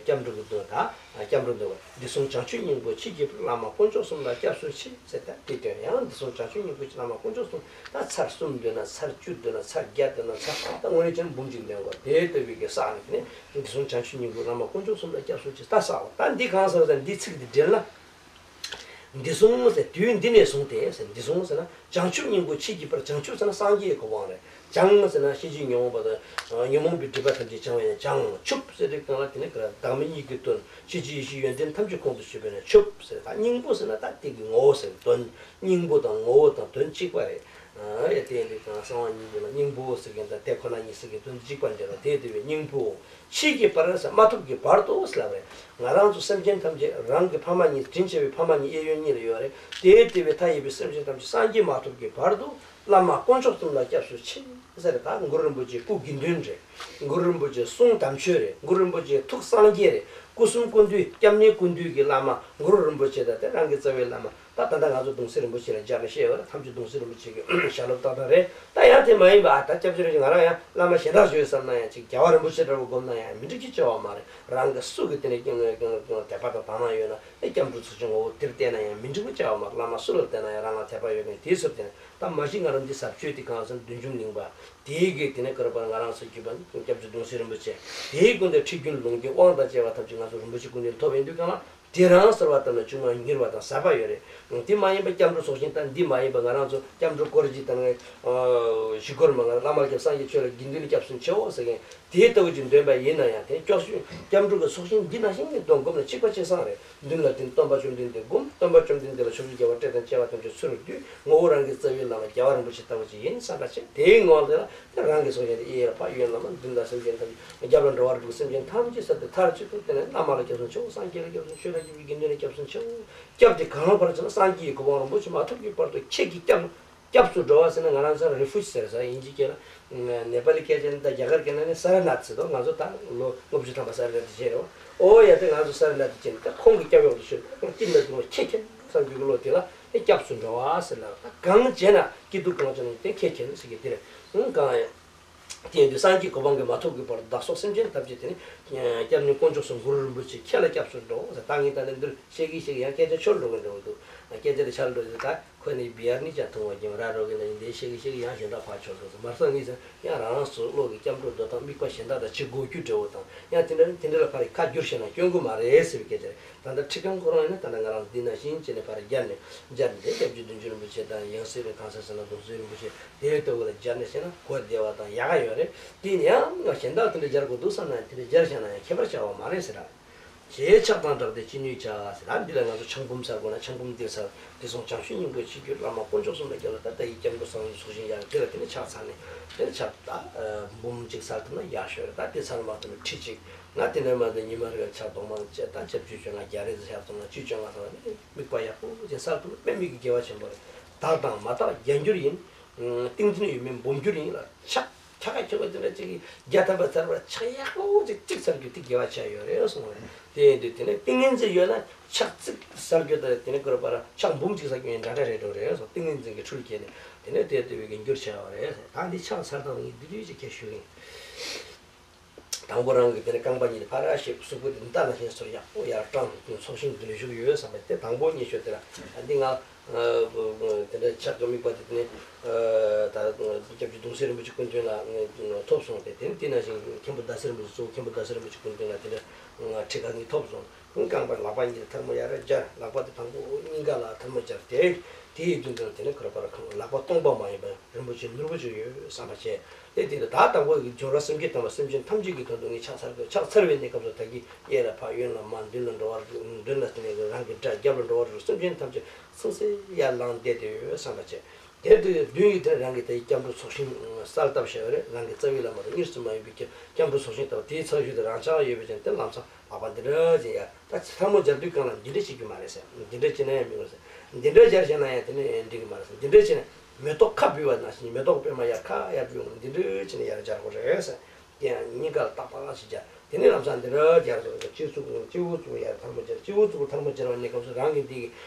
སྐྱབས་འགྲོ་གི་དོན་དང་སྐྱབས་འགྲོ་འདོན་པ། འདི་གསུངས་བྱང་ཆུབ་སྙིང་པོ་མཆེད་ཀྱི་བླ་མ་དཀོན་མཆོག་གསུམ་ལ་སྐྱབས་སུ་མཆི་ཟེར། ད་དེ་དོན་ཡང་འདི་གསུངས་བྱང་ཆུབ་སྙིང་པོ་བླ་མ་དཀོན་མཆོག་གསུམ། ད་ཚར་གསུམ་འདོན་ན་ཚར་བཅུ་འདོན་ན་ཚར་བརྒྱ་འདོན་ན་ཚར། ད་དངོས་གནས་བྱས་ན་འབུམ་གཅིག་འདོན་དགོས། དེ་ལྟ་བུའི་གི་བསགས་ནས་ནི་འདི་གསུངས་བྱང་ཆུབ་སྙིང་པོ་བླ་མ་དཀོན་མཆོག་གསུམ་ལ་སྐྱབས་སུ་མཆི། ད་བསགས་པ་ད་འདི་གང་ཟེར་བ་ཟེར་ན་འདི་ཚིག་འདི་འགྲེལ་ན། འདི་གསུངས་ཟེར་དུས་འདི་ནས་བཟུང་སྟེ་ཟེར། འདི་གསུངས་ཟེར་ན་བྱང་ཆུབ་སྙིང་པོ་མཆེད་ཀྱི་བར། བྱང་ཆུབ་ཟེར་ན་སངས་རྒྱས་གོ་འཕང་རེད། བྱང་ཟེར་ན་ཤེས་བྱའི་ཉོན་མོངས་པ་དང་ཉོན་མོངས་པའི་སྒྲིབ་པ་ཐམས་ཅད་བྱང་བ་ཡིན། བྱང་ཆུབ་ཟེར་དུས་གང་ལ་དེ་ནི་ག་ར་བདག་མེད་གཉིས་ཀྱི་དོན། ཤེས་བྱའི་ཡེ་ཤེས་ཡོན་ཏན་ཐམས་ཅད་ཁོང་དུ་ཆུད་པས་ན་ཆུབ་ཟེར། ད་སྙིང་པོ་ཟེར་ན་ད་དེ་གི་ངོ་བོ་ཟེར་དོན། སྙིང་པོ་དང་ངོ་བོ་དང་དོན་གཅིག་པ་རེད། ཨ་ཡ་དེ་ཡིན་དུས་གང་གསང་བ་སྙིང་པོ་ལ་སྙིང་པོ་ཟེར་མཁན་དང་དེ་ཁོ་ན་ཉིད་ཟེར་མཁན་དོན་གཅིག་པ་འདྲ་བ་དེ་དེ་བས་སྙིང་པོ། མཆེད་ཀྱི་བར་ཟེར་མ་ཐུག་གི་བར་དུ་ཟེར་ལབ་རེད། ང་རང་ཚོ་སེམས་ཅན་ཐམས་ཅད་རང་གི་ཕ་མ་གཉིས། དྲིན་ཆེ་བའི་ཕ་མ་གཉིས་གཡས་གཡོན་གཉིས་ལ་ཡོད་རེད། དེའི་དེ་བས་མཐའ་ཡས་པའི་སེམས་ཅན་ཐམས་ཅད་སངས་རྒྱས་མ་ཐོབ་ཀྱི་བར་དུ་བླ་མ་དཀོན་མཆོག་གསུམ་ལ་སྐྱབས་སུ་མཆི་ཟེར། ད་གུ་རུ་རིན་པོ་ཆེ་སྐུ་དགེ་འདུན་རེད། གུ་རུ་རིན་པོ་ཆེ་གསུང་དམ་ཆོས་རེད། གུ་རུ་རིན་པོ་ཆེ་ཐུགས་སངས་རྒྱས་རེད། སྐུ་གསུམ་ཀུན་འདུས་སྐྱབས་གནས་ཀུན་འདུས་ཀྱི་བླ་མ་གུ་རུ་རིན་པོ་ཆེ་དང་དེ་རང་གི་རྩ་བའི་བླ་མ། ད་ད་ལྟ་ང་ཚོ་གདུང་སྲས་རིན་པོ་ཆེ་ལ་སྦྱར་ནས་བཤད་ཡོད་ན་ཐམས་ཅད་གདུང་སྲས་རིན་པོ་ཆེ་གི་ཞལ་སློབ་ཏག་ཏག་རེད། ད་ཡང་དེ་མ་ཡིན་པ་ཨ་ད་སྐྱབས་རྗེ་རིན་པོ་ཆེ་ང་རང་ཡང་བླ་མ་གཞན་དག་ཡོད་བསམ་ན་ཡང་ཅིག་རྒྱལ་བ་རིན་པོ་ཆེ་འདྲ་བོ་སྒོམ་ན་ཡང་མི་འགྲིག་གི་བྱ་བ་མ་རེད། རང་གི་སུ་གི་དེ་ནས་དད་པ་དང་དག་སྣང་ཡོད་ན་དེ་སྐྱབས་འགྲོ་ཚུལ་གྱི་ངོ་བོ་དེར་བལྟས་ན་ཡང་མི་འགྲིག་པ་བྱ་བ་མ་རེད། བླ་མ་སུ་ལ་བལྟས་ན་ཡང་རང་ལ་དད་པ་ཡོད་མཁན་དེའི་ཚུལ་བསྟན། ད་མ་གཞི་ང་རང་འདི་ཟབ་ཆོས་དེ་གང་ཟེར་ན་བདུད་འཇོམས་གླིང་པ་དེའི་གི་དེ་ནས་ཀར་པར་ང་རང་ཚོ་བརྒྱུད་པ་སྐྱབས་རྗེ་གདུང་སྲས་རིན་པོ་ཆེ་དེའི་སྐུ་མདུན་ཁྲིད་རྒྱུན་ལུང་རྒྱུན་དབང་དང་བཅས་པ་ཐམས་ཅད་ང་ཚོ་རིན་པོ་ཆེ་སྐུ་མདུན་ཐོབ་ཡོང་དུས་གང་ལ། དེ་རང་གསོལ་བ་བཏབ་ན་བྱུང་བ་མྱུར་བ་དང་ཟབ་པ་ཡོད་རེད། དེ་མ་ཡིན་པ་སྐྱབས་འགྲོ་ཚོགས་ཞིང་དང་འདི་མ་ཡིན་པ་ང་རང་ཚོ་སྐྱབས་འགྲོ་སྐོར་གཅིག་དང་ཨ་བཞི་སྐོར་མ་ང་བླ་མ་སྐྱབས་སངས་རྒྱས་ཆོས་ལ་དགེ་འདུན་སྐྱབས་སུ་མཆིའོ་ཟེར་མཁན་དེའི་ལྟ་བུ་ཅིག་འདོན་པ་ཡིན་ན་ཡང་དེ་སྐྱོགས་ཤུལ་སྐྱབས་འགྲོ་གི་ཚོགས་ཞིང་འདི་ནང་བཞིན་གྱི་སྡོམ་སྒོམ་ལ་གཅིག་པ་གཅིག་སང་རེད། མདུན་ལ་དེ་སྟོན་པ་བཅོམ་ལྡན་འདས་སྒོམ། སྟོན་པ་བཅོམ་ལྡན་འདས་ལ་ཕྱོགས་བཅུའི་རྒྱལ་བ་སྲས་དང་བཅས་པ་ཐམས་ཅད་ཚུར་བསྡུས། ངོ་བོ་རང་གི་རྩ་བའི་བླ་མ་རྒྱལ་བ་རིན་པོ་ཆེ་ལྟ་བུ་ཅིག་ཡིན་བསམ་པ་བྱས། དེའི་ངང་ལ་དེ་རང་གི་སངས་རྒྱས་དེ་གཡས་ལ་ཕ་གཡོན་ལ་མ། མདུན་ལ་སེམས་ཅན་ཐམས་ཅད། རྒྱབ་ལ་འགྲོ་བ་རིགས་དྲུག་སེམས་ཅན་ཐམས་ཅད་ཟེར་ཏེ་མཐར་གཅིག་ཏུ་དེ་ནས་བླ་མ་ལ་སྐྱབས་སུ་མཆིའོ། སངས་རྒྱས་ལ་སྐྱབས་སུ་མཆིའོ། ཆོས་དང་མཆོད་པའི་དགེ་འདུན་ལ་སྐྱབས་སུ་མཆིའོ། སྐྱབས་དེ་གང་ལ་བར་བྱས་ན་སངས་རྒྱས་ཀྱི་གོ་འཕང་རིན་པོ་ཆེ་མ་ཐོབ་ཀྱི་བར་དུ་ཁྱེད་ཀྱི་སྐྱབས། སྐྱབས་སུ་འགྲོ་བ་ཟེར་ན་ང་རང་ཚོར་རི་ཕུ་ཇི་ཟེར་ས་དབྱིན་ཇིའི་སྐད་ལ། ནེ་པ་ལི་སྐད་ཆ་ནི་ད་རྒྱ་གར་སྐད་ན་ནི་སར་ནཱཐ་ཟེར་དོ། ང་ཚོ་ད་ལོ་ལྔ་བཅུ་ཐམ་པ་སར་ནཱཐ་བྱས་རེད་བ། ཨོ་ཡ་དེ་ང་ཚོ་སར་ནཱཐ་བྱས་ནས་ད་ཁོང་གི་སྐྱབས་འོག་ཏུ་ཤོར་ན་ཁྱེད་ཀྱི་ན་དུང་ཁྱེད་ཁྱེད་བསམ་རྒྱུ་གི་བློ་དེ་ལ། སྐྱབས་སུ་འགྲོ་བ་ཟེར་ལ། གང་བྱས་ན་སྐྱིད་སྡུག་གང་བྱུང་ན་དེ་ཁས་འཁྱེར་ཟེར་གི་དེ་རེད། ཨང་གང་ཡང་། དེ་ཡིན་དུས་སངས་རྒྱས་གོ་འཕང་གི་མ་ཐོབ་ཀྱི་བར་བདག་སོགས་སེམས་ཅན་ཐམས་ཅད་དེ་ནི། སྐྱབས་གནས་དཀོན་མཆོག་གསུམ་གུ་རུ་རིན་པོ་ཆེ་ཁྱེད་ལ་སྐྱབས་སུ་འགྲོ་ཟེར། ད་ངས་ད་ནི་འདིར་བཤད་ཀྱི་བཤད་ཀྱི་ཡང་སྐད་ཆ་འཆོར་འགྲོ་གི་འགྲོ་གི་འདུག་སྐད་ཆ་དེ་ཆར་འགྲོ་ཡོད། ད་ཁོ་ནི་བི་ཡར་ནི་ཅང་ཐུང་བ་ཀྱང་ར་རོ་གི་ན་ཡིན་དེ་བཤད་ཀྱི་བཤད་ཀྱི་ཡང་གཞན་དག་ཕར་ཆོག་སོང་ཟེར། མར་སང་ངས་ཟེར། ཡང་རང་རང་སོ་སོ་བློ་གི་སྐྱབས་འགྲོ་འདོད་དང་དམིགས་པ་གཞན་དག་དང་ཅི་དགོས་རྒྱུ་འབྲེལ་བ་དང་། ཡང་དེ་འདྲ་དེ་འདྲ་ལ་ཕར་ཁ་བསྒྱུར་བྱས་ན་སྐྱོན་གྱི་མ་རེད་ཟེར་བའི་སྐད་ཆ་རེད། ད་ལྟ་ཁྲི་ཁང་ཁོ་རང་ཡིན་ན་ད་ལྟ་ང་རང་འདི་ན་བཞིན་བྱས་ནས་ཕར་སྦྱར་ནས་སྦྱར་ནས་སྐྱབས་རྗེ་བདུད་འཇོམས་རིན་པོ་ཆེ་དང་ཡང་སྲིད་པའི་གང་ཟེར་ཟེར་ན་གདུང་སྲས་རིན་པོ་ཆེ་དེའི་ལྟ་བུ་ལ་སྦྱར་ནས་བྱས་ན་གོ་བདེ་བ་དང་ཡག་ག་ཡོད་རེད། དེ་ཡིན་ཡང་ང་གཞན་དག་དེ་འདྲ་སྦྱར་དགོས་འདུག་བསམ་ན་དེ་འདྲ་སྦྱར་བཞག་ན་ཡང་ཁྱད་པར་ཆེ་བ་མ་རེད་ཟེར་ར། ཞེས་ཕྱག་དང་སྦྲགས་ཏེ་ཅི་ནུས་བྱ་ཟེར། ད་འདི་ལ་ང་ཚོ་ཆང་འབུམ་ཟེར་དགོས་ན་ཆང་འབུམ་འདི་ཟེར། དེ་སོང་བྱང་ཆུབ་སྙིང་པོའི་ཆིབས་བསྒྱུར་བླ་མ་དཀོན་མཆོག་གསུམ་ལ་རྒྱབ་ལ་ད་ལྟ་ཡི་སྐྱབས་འགྲོ་གསང་བའི་ཚོགས་ཞིང་ཡར་དེ་ལ་དེ་ནས་ཕྱག་འཚལ་ནས་དེ་ནས་ཕྱག་ད་འབུམ་གཅིག་ཚར་ཐུབ་ན་ཡག་ཤོས་རེད། ད་དེ་ཚར་མ་ཐུབ་ན་ཁྲི་གཅིག་ང་དེ་ནས་མ་ཐུབ་ཉི་མ་རེ་ལ་ཕྱག་རྡོག་མང་བཅས་ད་ཕྱག་བཅུ་བཅོ་ལྔ་བརྒྱ་རེ་ཙམ་ཕྱག་ཐུབ་ན་བཅུ་བཅོ་ལྔ་ཚར་བ་ནི་དམིགས་པ་ཡག་པོ་ཅན་ཚར་ཐུབ་ན་དཔེ་མི་སྲིད་དགེ་བ་ཆེན་པོ་རེད། དག་དང་མ་དག་བརྒྱ་འགྱུར་ཡིན། ཏིང་འཛིན་ཡོད་མེད་འབུམ་འགྱུར་ཡིན་ལ་ཕྱག་ཕྱག་ཁ་ཁྱོད་ཀྱི་དེ་འདྲ་ཅིག་བརྒྱ་ཐམ་པ་ཚར་བར་ཕྱག་ཡག་པོ་ཅིག་གཅིག་ཚར་རྒྱུ་དེ་དགེ་བ་ཆེ་ཡོད་རེད་གསུངས་པ་རེད། དེ་ཡིན་དུས་དེ་ནས་ཏིང་ངེ་འཛིན་ཡོད་ན་ཕྱག་གཅིག་ཚར་རྒྱུ་དང་དེ་ནས་ཁོ་ར་པ་ར་ཕྱག་འབུམ་གཅིག་ཚར་རྒྱུ་ཡང་འདྲ་འདྲ་རེད་འགྲོ་རེད་གསུངས། ཏིང་ངེ་འཛིན་གྱི་འཕྲུལ་སྐྱེས་ནས་དེ་ནས་དེ་ལྟ་བུའི་གི་འགྱུར་ཆེ་བ་རེད། ད་འདི་ཕྱག་ཚར་དང་ཡིན་འདི་དུས་ཅིག་ཁྱེད་ཞུ་ཡིན། དང་པོ་རང་གི་དེ་ནས་རྐང་པ་གཉིས་ཕར་ཞིག་གཟུགས་པོ་དེ་འདི་ལྟ་ན་བཞིན་སོར་ཡག་པོ་ཡར་དྲངས་ཚོགས་ཞིང་འདི་ལ་བཞུགས་ཡོད་བསམ་པ་དེ་དང་པོ་ཉིད་ཤོད་དེ་ལ་འདི་ང་དེ་འདྲ་ཕྱག་གི་དམིགས་པ་དེ་དེ་ནས་ད་སྐྱབས་རྗེ་གདུང་སྲས་རིན་པོ་ཆེ་སྐུ་མདུན་ལ་ཐོབ་སོང་སྟེ། དེ་ནས་དེ་ནང་བཞིན་མཁན་པོ་ཟླ་སྲས་རིན་པོ་ཆེ་གཙོ་བོ་མཁན་པོ་ཟླ་སྲས་རིན་པོ་ཆེ་སྐུ་མདུན་ལ་དེ་འདྲ་ཁྲི་ཁ་གཉིས་ཐོབ་སོང་། རྐང་པ་ལག་པ་གཉིས་ལ་ཐལ་མོ་ཡར་སྦྱར། ལག་པ་དེ་དང་པོ་སྙིང་ག་ལ་ཐལ་མོ་སྦྱར་ཏེ། དེའི་མདུན་དུ་དེ་ནས་ཁོ་ར་པ་ར་ཁང་ལག་པ་སྟོང་པ་མ་ཡིན་པར་རིན་པོ་ཆེ་ནོར་བུ་ཅིག་ཡོད་བསམ་པ་བྱས། དེ་དེ་ལ་ད་དང་པོ་ཡི་སྦྱོར་བ་སེམས་བསྐྱེད་དམ་པ་སེམས་ཅན་ཐམས་ཅད་ཀྱི་དོན་དུ་ངས་ཕྱག་འཚལ་དགོས། ཕྱག་འཚལ་བའི་གནས་སྐབས་སུ་ད་གིན་གཡས་ལ་ཕར་གཡོན་ལ་མར་མདུན་ལ་འགྲོ་བ་རིགས་མདུན་ལ་དེ་ནས་རང་གི་དགྲ་རྒྱབ་ལ་འགྲོ་བ་རིགས་སེམས་ཅན་ཐམས་ཅད་ཚང་སེ་ཡར་ལངས་བསྡད་དེ་ཡོད་བསམ་པ་བྱས། དེར་དུ་མདུན་ཡི་དེར་རང་གི་དེའི་སྐྱབས་འགྲོ་ཚོགས་ཞིང་གསལ་བཏབ་བྱས་པ་རེད། རང་གི་རྩ་བའི་བླ་མ་དང་གཉིས་སུ་མ་ཡིན་པའི་སྐྱབས་འགྲོ་ཚོགས་ཞིང་ལྟ་བུ་དེའི་ཚབ་ཞུས་ཏེ་རང་ཕྱག་ཡོད་པའི་ཅན་དེ་ལམ་སང་ལག་པ་འདི་འདྲ་ཅན་ཡར་ད་ཐལ་མོ་སྦྱར་དུས་གང་ལ་འདི་འདྲ་བྱེད་རྒྱུ་མ་རེད་ཟེར། འདི་འདྲ་བྱེད་ན་ཡང་མི་འོང་ཟེར། འདི་འདྲ་སྦྱར་བྱས་ན་ཡང་དེ་ནི་འགྲིག་གི་མ་རེད་ཟེར། འདི་འདྲ་བྱས་ན་མེ་ཏོག་ཁ་འབུས་པ་ནང་བཞིན་མེ་ཏོག་པད་མ་ཡར་ཁ་ཡར་འབུས་འོང་འདི་འདྲ་བྱས་ན་ཡར་སྦྱར་དགོས་རེད་ཟེར། དེ་ཡང་སྙིང་ག་ལ་ཏག་ཏག་ཞིག་སྦྱར། དེ་ནས་ལམ་སང་འདི་འདྲ་སྦྱར་སོང་ཟེར། སྤྱི་གཙུག་སྤྱི་བོ་གཙུག་ཡར་ཐལ་མོ་སྦྱར། སྤྱི་བོ་གཙུག་ཐལ་མོ་སྦྱར་བའི་གནས་སྐབས་སུ་རང་གི་འདི་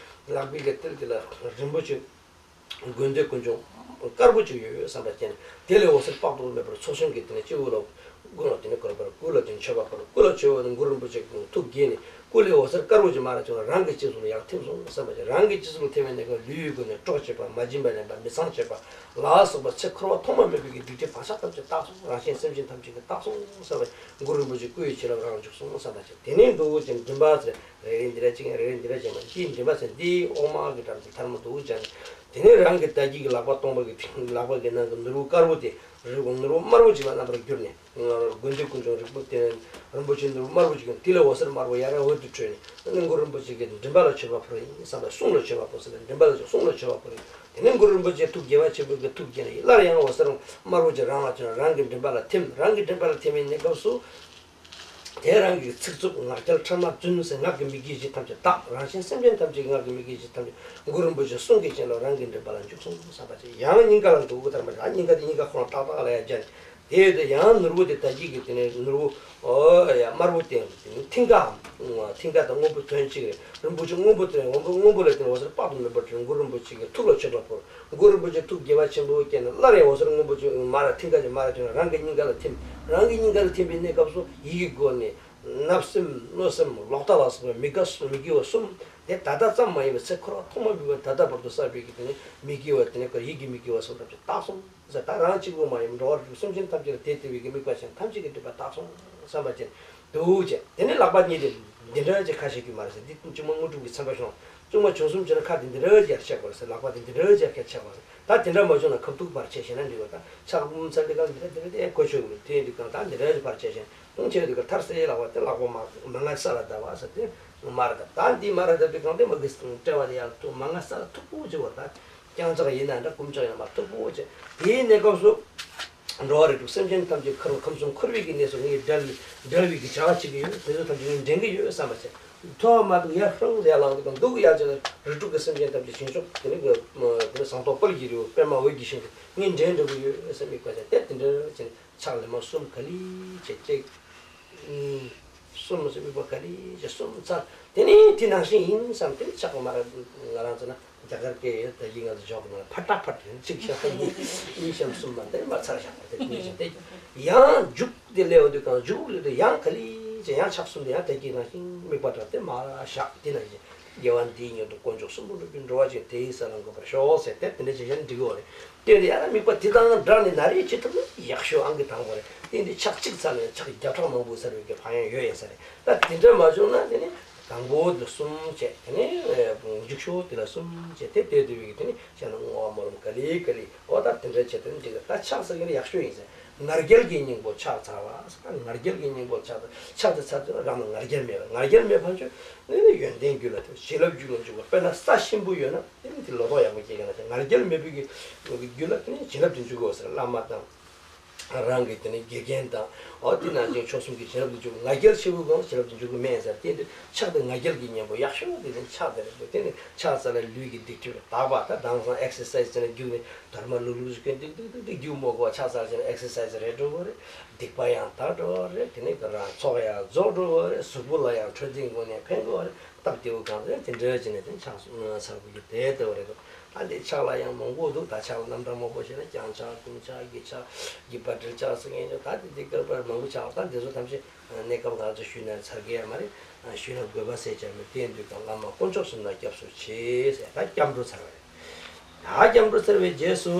གི་ལག་པའི་གི་ཏིལ་དེ་ལ་རིན་པོ་ཆེ་དགོས་འདོད་ཀུན་འབྱུང་དཀར་པོ་ཅིག་ཡོད་ཡོད་བསམ་པ་ཅན། དེ་ལས་འོད་ཟེར་དཔག་ཏུ་མེད་པར་ཚོགས་ཞིང་གི་དེ་ནས་སྤྱི་བོ་ལ་སྐུ་ལ་དེ་ནས་བསྐོར་བར་སྐུ་ལ་དེ་ནས་མཆོད་པ་ཕུལ། སྐུ་ལ་མཆོད་པ་ནི་གུ་རུ་རིན་པོ་ཆེ་ཐུགས་དགྱེས་ནས་སྐུ་ལས་འོད་ཟེར་དཀར་པོ་ཅིག་མར་བྱུང་བ་རང་གི་སྤྱི་གཙུག་ལ་ཡར་ཐིམ་སོང་བསམ་པ་ཅན། རང་གི་སྤྱི་གཙུག་ལ་ཐིམ་པའི་གནས་སྐབས་ལུས་ཡོད་དགུ་ནས་གྲོགས་བྱེད་པ་མ་བྱིན་པ་ལེན་པ་མི་ཚངས་བྱེད་པ་ལ་སོགས་པ་ཚེ་འཁོར་བ་ཐོག་མ་མེད་པའི་གི་སྡིག་སྒྲིབ་བག་ཆགས་ཐམས་ཅད་དག་སོང་། རང་གཞན་སེམས་ཅན་ཐམས་ཅད་ཀྱི་དག་སོང་བསམ་པ་ཅན། གུ་རུ་རིན་པོ་ཆེ་སྐུ་ཡི་བྱིན་རླབས་རང་འཇུག་སོང་བསམ་པ་ཅན། དེ་ནས་འདུག་ཅིང་མགྲིན་པ་ཟེར། རེ་རེ་འདི་འདྲ་ཅིག་རེ་རེ་འདི་འདྲ་ཅིག་མ་འདིའི་མགྲིན་པ་ཟེར་འདིའི་འོག་མ་གི་འགྲམ་དུ་ཐལ་མོ་འདུག་ཅིང་། དེ་ནས་རང་གི་ད་གིན་གྱི་ལག་པ་སྟོང་པ་གི་ལག་པ་གི་ནང་གི་ནོར་བུ་དཀར་པོ་དེ་རི་བོ་ནོར་བུ་དམར་པོ་ཅིག་ལ་རྣམ་པར་གྱུར་ནས། དགོས་འདོད་ཀུན་འབྱུང་རིག་པ་དེ་རིན་པོ་ཆེ་ནོར་བུ་དམར་པོ་ཅིག་གི་དེ་ལས་འོད་ཟེར་དམར་པོ་ཡར་འོད་དུ་འཕྲོས་ནས་ནི་གུ་རུ་རིན་པོ་ཆེ་གི་མགྲིན་པ་ལ་མཆོད་པ་ཕུལ་ཡིན་བསམ་པ་གསུང་ལ་མཆོད་པ་ཕུལ་ཟེར་ནས་མགྲིན་པ་ལ་གསུང་ལ་མཆོད་པ་ཕུལ་ཡིན། དེ་ནས་གུ་རུ་རིན་པོ་ཆེ་ཐུགས་དགྱེས་པ་ཆེན་པོའི་གི་ཐུགས་དགྱེས་ནས་སླར་ཡང་འོད་ཟེར་དམར་པོ་ཅིག་རང་ལ་བྱོན་རང་གི་མགྲིན་པ་ལ་ཐིམ། རང་གི་མགྲིན་པ་ལ་ཐིམ་པའི་གནས་སྐབས་སུ། དེ་རང་གི་ཚིག་རྩུབ་ངག་འཁྱལ་ཕྲ་མ་རྫུན་ཟེར་ངག་གི་མི་དགེ་བཞི་ཐམས་ཅད་དག་རང་གཞན་སེམས་ཅན་ཐམས་ཅད་ཀྱི་ངག་གི་མི་དགེ་བཞི་ཐམས་ཅད་གུ་རུ་རིན་པོ་ཆེ་གསུང་གི་བྱིན་རླབས་རང་གི་མགྲིན་པ་ལ་འཇུག་སོང་བསམ་པ་ཅིག་ཡང་སྙིང་ག་ལ་འདུག་གུ་ཐར་མ་ཅིག་ཨ་སྙིང་ག་དེ་སྙིང་ག་ཁོ་རང་ཏག་ཏག་ལ་ཡ་སྦྱར་ནས་དེ་ཡོད་དེ་ཡང་ནོར་བུ་དེ་ད་གིན་གི་དེ་ནས་ནོར་བུ་ཨོ་ཡ་དམར་པོ་དེ་མཐིང་ག་མཐིང་ག་དང་སྔོན་པོ་དོན་གཅིག་རེད། རིན་པོ་ཆེ་སྔོན་པོ་དེ་སྔོན་པོ་སྔོན་པོ་ལ་དེ་ནས་འོད་ཟེར་དཔག་ཏུ་མེད་པ་དེ་གུ་རུ་རིན་པོ་ཆེ་གི་ཐུགས་ལ་མཆོད་པ་ཕུལ། གུ་རུ་རིན་པོ་ཆེ་ཐུགས་དགྱེས་པ་ཆེན་པོ་བསྐྱེད་ནས་སླར་ཡང་འོད་ཟེར་སྔོན་པོ་ཅིག་མར་ཐིང་ག་ཅིག་མར་ཐོན་རང་གི་སྙིང་ག་ལ་ཐིམ། རང་གི་སྙིང་ག་ལ་ཐིམ་པའི་གནས་སྐབས་སུ་ཡིད་ཀྱི་སྒོ་ནས་བརྣབ་སེམས་གནོད་སེམས་ལོག་ལྟ་ལ་སོགས་པའི་མི་དགའ་མི་དགེ་བ་གསུམ་དེ་ད་ལྟ་ཙམ་མ་ཡིན་པར་ཚེ་འཁོར་བ་ཐོག་མ་མེད་པར་ད་ལྟ་བར་དུ་བསགས་པའི་གི་དེ་ནི་མི་དགེ་བ་དེ་ནི་ཡིད་ཀྱི་མི་དགེ་བ་གསུམ་ཐམས་ཅད་དག་སོང་ཟེར། ད་རང་གཅིག་པུ་མ་ཡིན་འགྲོ་བ་རིགས་དྲུག་སེམས་ཅན་ཐམས་ཅད་ལ་དེ་ལྟ་བུའི་གི་དམིགས་པ་ཅན་ཐམས་ཅད་ཀྱི་སྒྲིབ་པ་དག་སོང་བསམ་པ་ཅན་འདུག་ཅེས། དེ་ནི་ལག་པ་གཉིས་དེ་འདི་འདྲ་ཅིག་ཁ་ཕྱེ་རྒྱུ་མ་རེད་ཟེར། འདི་གཅུང་མོ་དངོས་གྲུབ་ཀྱི་མཚན་པ་བྱུང་། གཅུང་མོ་བྱུང་གསུམ་བྱས་ན་ཁ་དེ་འདི་འདྲ་ཅིག་ཡར་ཕྱེ་དགོས་རེད་ཟེར། ལག་པ་དེ་འདི་འདྲ་ཅིག་ཡར་ཁ་ཕྱེ་དགོས་རེད་ཟེར། ད་དེ་འདྲ་མ་བྱུང་ན་ཁ་ཐུག་ཕར་ཕྱེ་ཤེས་ན་འགྲིག་པ། ད་ཕྱག་འབུམ་ཚར་དུས་སྒང་འདི་འདྲ་འདི་འདྲ་དེ་གོ་ཆོད་གི་རེད། དེ་འདི་སྒང་ད་འདི་འདྲ་ཅིག་ཕར་ཕྱེ་ཤེས་ཐུང་ཆེ་དུས་སྒང་མཐར་གསལ་ལག་པ་དེ་ལག་པ་མ་མ་ང་ས་ལ་བརྡབ་པ་ཟེར། དེ་མར་བརྡབ། ད་འདི་མར་བརྡབ་དུས་སྒང་དེ་མ་གི་དཔྲལ་བ་དེ་ཡར་ཐུག་མ་ང་ས་ལ་ཐུག་པོ་ཅིག་བར་ད། རྐྱང་ཕྱག་ཡིན་ན་འདྲ་རྐུན་ཕྱག་ཡིན་ན་མ་ཐུག་པོ་བྱས། དེའི་གནས་སྐབས་སུ། འགྲོ་བ་རིགས་དྲུག་སེམས་ཅན་ཐམས་ཅད་ཁམས་ཁམས་གསུམ་འཁོར་བའི་གི་གནས་སུ་ངས་བསྒྲལ་བའི་བསྒྲལ་བའི་གི་བྱ་བ་བྱེད་ཀྱི་ཡོད། དེ་ཚོ་ཐམས་ཅད་ངས་འདྲེན་གྱི་ཡོད་བསམ་པ་བྱས། མཐོ་བ་མ་ཐུག་ཡར་ཧྲང་ཡར་ལངས་ཀྱི་དང་སྡུག་ཡར་བྱས་ན་རིགས་དྲུག་གི་སེམས་ཅན་ཐམས་ཅད་ཞིང་མཆོག་དེ་ནི་གི་དེ་ནི་ཟངས་མདོག་དཔལ་གྱི་རི་བོ་པདྨ་འོད་ཀྱི་ཞིང་དུ་ངས་འདྲེན་འགྲོ་གི་ཡོད་བསམ་དམིགས་པ་བྱས་ཏེ་དེ་འདྲ་བྱས་ནས་ཕྱག་ལེབ་མ་གསུམ་ག་ལེ་བྱས་གཅིག་གསུམ་ཟེར་དམིགས་པ་ག་ལེ་བྱས་གསུམ་ཚར། དེ་ནི་དེ་ནང་བཞིན་ཡིན་བསམ་དེ་ནི་ཕྱག་ག་མ་ར་ང་རང་ཚོ་ན། རྒྱ་གར་སྐད་ད་གིན་ང་ཚོ་འཇོག་གི་ན་ཕ་ཏག་ཕ་ཏག་གཅིག་བཤད་ས་གཉིས་གཉིས་བཤད་གསུམ་མ་དེ་མ་ཚར་བཞག་པ་དེ་གཉིས་བཤད་དེ་ཡང་མཇུག་དེ་སླེབས་འོང་དུས་གང་མཇུག་སླེབས་དུས་ཡང་ག་ལེ་ཅེ་ཡང་ཕྱག་གསུམ་དེ་ཡང་ད་གིན་ནང་བཞིན་དམིགས་པ་བཀྲལ་ཏེ་མར་བཞག་དེ་ནང་བཞིན་དགེ་བ་འདིའི་མྱུར་དུ་དཀོན་མཆོག་གསུམ་པོ་འགྲུབ་པའི་འགྲོ་བ་ཅན་དེ་ཡི་ས་ལ་འགོད་པར་ཤོག་ཟེར་ཏེ་དེ་འདྲ་ཅིག་ཡང་འགྲིག་གི་ཡོད་རེད། དེ་ཡང་དམིགས་པ་དེ་དང་སྦྲགས་ནས་ན་རེ་བྱེད་ཐུབ་ན་ཡག་ཤོས་ཨང་ཀི་དང་པོ་རེད། དེ་འདི་ཕྱག་གཅིག་ཚར་ནས་ཕྱག་བརྒྱ་ཕྲག་མང་པོ་ཚར་བའི་གི་ཕན་ཡོན་ཡོད་ཡིན་ས་རེད། ད་དེ་འདྲ་མ་བྱུང་ན་དེ་ནི་དང་པོ་དེ་གསུམ་བྱས་དེ་ནི་མཇུག་ཤོས་དེ་ལ་གསུམ་བྱས་དེ་དེ་དེ་བའི་གི་དེ་ནི་བྱས་ན་བསྔོ་བ་སྨོན་ལམ་ག་ལེ་ག་ལེ་འོ་ད་དེ་འདྲ་བྱས་དེ་ནི་འགྲིག་གི། ད་ཕྱག་ཟེར་གི་ནི་ཡག་ཤོས་ཡིན་ཟེར། ང་རྒྱལ་གྱི་སྙིང་པོ་ཕྱག་འཚལ་བ། ང་རྒྱལ་གྱི་སྙིང་པོ་ཕྱག་ཕྱག་དེ་ཚར་དུས་རང་ལ་ང་རྒྱལ་མེད་པ། ང་རྒྱལ་མེད་པ་ཆོས་ནི་ནི་ཡོན་ཏན་རྒྱུད་ལ་དེ་བྱིན་རླབས་རྒྱུད་ལ་འཇུག་པ། དཔེར་ན་ས་གཤིན་པོ་ཡོད་ན་དེ་ནི་དེ་ལོ་ཏོག་ཡག་པོ་སྐྱེ་གི་ན་དེ་ང་རྒྱལ་མེད་པའི་གི་རྒྱུད་ལ་དེ་ནི་བྱིན་རླབས་དེ་འཇུག་གི་འོ་ཟེར། བླ་མ་དང་རང་གི་དེ་ནི་དགེ་རྒན་དང་འོ་དེ་ནང་བཞིན་མཆོག་གསུམ་གྱི་བྱིན་རླབས་དེ་འཇུག་ང་རྒྱལ་ཆེ་བོའི་སྒང་ལ་བྱིན་རླབས་དེ་འཇུག་གི་མེད་ཟེར། དེ་འདི་ཕྱག་དེ་ང་རྒྱལ་གྱི་གཉེན་པོ་ཡག་ཤོས་དེ་ནི་ཕྱག་དེ་རེད། དེ་ནི་ཕྱག་འཚལ་ལ་ལུས་ཀྱི་སྡིག་སྒྲིབ་དག་པ། ད་དེང་སང་ཨེག་སར་སའི་ཛི་ཟེར་ནས་རྒྱུགས་ནས་དར་མ་ལུག་ལུག་ཟེར་མཁན་སྡིག་སྡིག་སྡིག་སྡིག་རྒྱུགས་མོ་གོ་ཕྱག་འཚལ་ཟེར་ནས་ཨེག་སར་སའི་ཛི་རེད་འགྲོ་གི་རེད། སྡིག་པ་ཡང་དག་འགྲོ་བ་རེད། དེ་ནས་ཀྱི་རང་ཚོགས་ཡང་རྫོགས་འགྲོ་བ་རེད། གཟུགས་པོ་ལ་ཡང་འཕྲོད་བསྟེན་སྒོ་ནས་ཕན་དགོས་བ་རེད། སྟབས་བདེ་བོ་གང་རེད་དེ་འདྲ་བྱས་ནས་དེ་ཕྱག་ཚར་དགོས་ཀྱི་དེ་ལྟ་བུ་རེད་འདུག་ད་འདི་ཕྱག་ལ་ཡང་མང་པོ་འདུག་ད་ཕྱག་ལ་རྣམ་གྲངས་མང་པོ་བཤད་ན་བརྐྱང་ཕྱག་བསྐུམ་ཕྱག་དགྱེས་ཕྱག་དགྱེས་པ་དྲིལ་ཕྱག་ཟེར་མཁན་ཡོད། ད་འདི་འདི་སྐབས་པར་མང་པོ་ཕྱག་ད་འདི་ཚོ་ཐམས་ཅད་གནས་སྐབས་ང་ཚོ་ཞུས་ན་ཚར་གི་ཡ་མ་རེད། ཞུས་ན་དགོས་པ་ཟེར་ཀྱང་མེད། དེ་འདུག་གང་བླ་མ་དཀོན་མཆོག་གསུམ་ལ་སྐྱབས་སུ་མཆི་ཟེར་ད་སྐྱབས་འགྲོ་ཚར་བ་རེད། ད་སྐྱབས་འགྲོ་ཚར་བའི་རྗེས་སུ་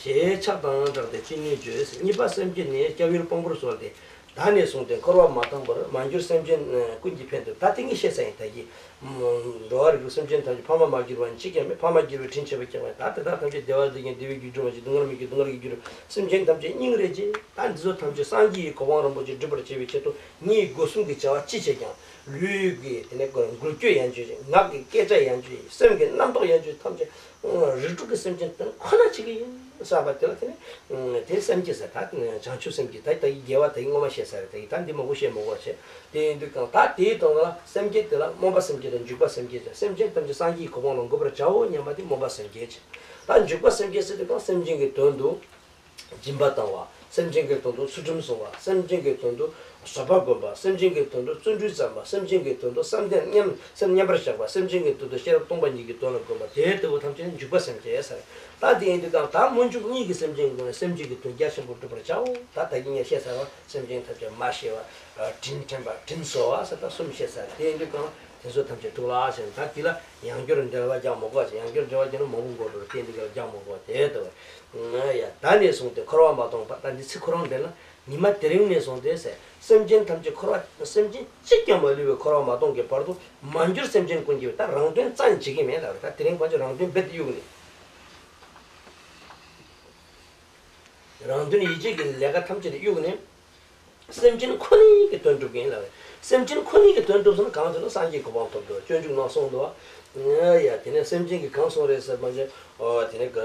ཞེས་ཕྱག་དང་སྦྲགས་ཏེ་ཅི་ནུས་བརྗོད། གཉིས་པ་སེམས་བསྐྱེད་ནི་སྐྱབས་ཡུལ་དཔང་པོར་གསོལ་ཏེ། ད་ནས་བཟུང་སྟེ་འཁོར་བ་མ་སྟོངས་པར་མ་གྱུར་སེམས་ཅན་ཀུན་གྱི་ཕན་བཏགས། ད་དེ་ངས་བཤད་ས་ཡིན་ད་གི་འགྲོ་བ་རིགས་དྲུག་སེམས་ཅན་ཐམས་ཅད་ཕ་མ་མ་གྱུར་པ་གཅིག་ཀྱང་མེད། ཕ་མ་གྱུར་པའི་དྲིན་ཆེ་བ་ཀྱང་མེད། ད་དེ་དག་ཐམས་ཅད་བདེ་བ་འདོད་ཀྱང་བདེ་བའི་རྒྱུར་འགྲོ་མ་བྱེད། སྡུག་བསྔལ་མི་སྐྱེ་སྡུག་བསྔལ་གྱི་རྒྱུར་འགྲོ་མ་བྱེད། སེམས་ཅན་ཐམས་ཅད་སྙིང་རེ་རྗེ། ད་འདི་ཚོ་ཐམས་ཅད་སངས་རྒྱས་ཀྱི་གོ་འཕང་རིན་པོ་ཆེ་སྒྲུབ་པར་བྱེད་པའི་ཆེད་དུ་ངས་སྒོ་གསུམ་གྱི་བྱ་བ་ཅི་བྱེད་ཀྱང་ལུས་ཀྱི་དེ་ནས་འགུལ་སྐྱོད་ཡན་ཆོད་ཅིག་ངག་གི་སྐད་ཆ་ཡན་ཆོད་ཅིག་སེམས་ཀྱི་རྣམ་རྟོག་ཡན་ཆོད་ཐམས་ཅད་རིགས་དྲུག་གི་སེམས་ཅན་དེ་ཁོ་ན་བྱེད་ཀྱི་ཡིན་བསམ་པ་དེ་ལ་དེ་ནི་དེ་སེམས་བསྐྱེད་ཟེར། ད་བྱང་ཆུབ་སེམས་བསྐྱེད་ད་ད་ཡི་དགེ་བ་ད་ཡི་སྔོན་མ་བཤད་ས་རེད། ད་ཡི་ད་འདི་མང་པོ་བཤད་མི་དགོས་བྱས། དེ་ཡིན་དུས་གང་ད་དེའི་དོན་ལ་སེམས་བསྐྱེད་དེ་ལ་སྨོན་པ་སེམས་བསྐྱེད་དང་འཇུག་པ་སེམས་བསྐྱེད་ཟེར། སེམས་ཅན་ཐམས་ཅད་སངས་རྒྱས་ཀྱི་གོ་འཕང་ལ་འགོད་པར་བྱའོ་སྙམ་པ་དེ་སྨོན་པ་སེམས་བསྐྱེད་བྱས། ད་འཇུག་པ་སེམས་བསྐྱེད་ཟེར་དུས་གང་སེམས་ཅན་གྱི་དོན་དུ་སྦྱིན་པ་བཏང་བ། སེམས་ཅན་གྱི་དོན་དུ་ཚུལ་ཁྲིམས་སྲུང་བ། སེམས་ཅན་གྱི་དོན་དུ་བཟོད་པ་སྒོམ་པ། སེམས་ཅན་གྱི་དོན་དུ་བརྩོན་འགྲུས་བརྩམ་པ། སེམས་ཅན་གྱི་དོན་དུ་བསམ་གཏན་མཉམ་སེམས་མཉམ་པར་བཞག་པ། སེམས་ཅན་གྱི་དོན་དུ་ཤེས་རབ་སྟོང་པ་ཉིད་ཀྱི་དོན་ལ་བསྒོམ་པ་དེ་ལྟ་བུ་ཐམས་ཅད་ནི་འཇུག་པ་སེམས་བསྐྱེད་ཟེར། ད་དེ་ཡིན་དུས་གང་ད་སྨོན་འཇུག་གཉིས་ཀྱི་སེམས་ཅན་གྱི་སྒོ་ནས་སེམས་བསྐྱེད་ཀྱི་དོན་རྒྱ་ཆེན་པོ་སྒྲུབ་པར་བྱའོ། ད་ད་གིན་ངས་བཤད་ཚར་བ་སེམས་ཅན་ཐམས་ཅད་མ་ཤེས་པ། དྲིན་དྲན་པ་དྲིན་གཟོ་བ་ཟེར་ད་གསུམ་བཤད་ཚར། དེ་ཡིན་དུས་གང་དེ་ཚོ་ཐམས་ཅད་ཐུགས་ལ་ཟེར། ད་དེ་ལ་ཡང་བསྐྱར་འགྲེལ་བ་རྒྱག་མི་དགོས་ཟེར། ཡང་བསྐྱར་འགྲེལ་བ་རྒྱག་ན་མང་པོ་འགོར་འགྲོ། དེ་འདི་ག་ལ་རྒྱག་མི་དགོས། དེ་ལྟ་བུ། ཡ་ད་ནས་བཟུང་སྟེ་འཁོར་བ་མ་སྟོངས་པ། ད་འདི་ཚིག་ཁོ་རང་འདི་ལ་ཉི་མ་དེ་རིང་ནས་བཟུང་སྟེ་ཟེར། སེམས་ཅན་ཐམས་ཅད་འཁོར་བ་སེམས་ཅན་གཅིག་ཀྱང་མ་ལུས་པའི་འཁོར་བ་མ་སྟོངས་ཀྱི་བར་དུ་མ་གྱུར་སེམས་ཅན་ཀུན་གྱི་ད་རང་དོན་རྩ་ནས་བྱེད་ཀྱི་མེད་ལབ་རེད། ད་དེ་རིང་ཕལ་ཆེར་རང་དོན་རྦད་དེ་གཡུག་ནས། རང་དོན་ཡིད་བྱེད་ཀྱི་ལས་ཀ་ཐམས་ཅད་དེ་གཡུག་ནས། སེམས་ཅན་ཁོ་ནའི་གི་དོན་སྒྲུབ་ཀྱི་ཡིན་ལབ་རེད། སེམས་ཅན་ཁོ་ནའི་གི་དོན་སྒྲུབ་སོང་ན་གང་ཟེར་ན་སངས་རྒྱས་གོ་འཕང་ཐོབ་འགྲོ། སྤྱོད་འཇུག་ནང་གསུངས་འདུག་བ། ཡ་དེ་ནས་སེམས་ཅན་གྱི་གང་གསུངས་རེད་ཟེར་བ་ཅན། ཨོ་དེ་ནས་ག་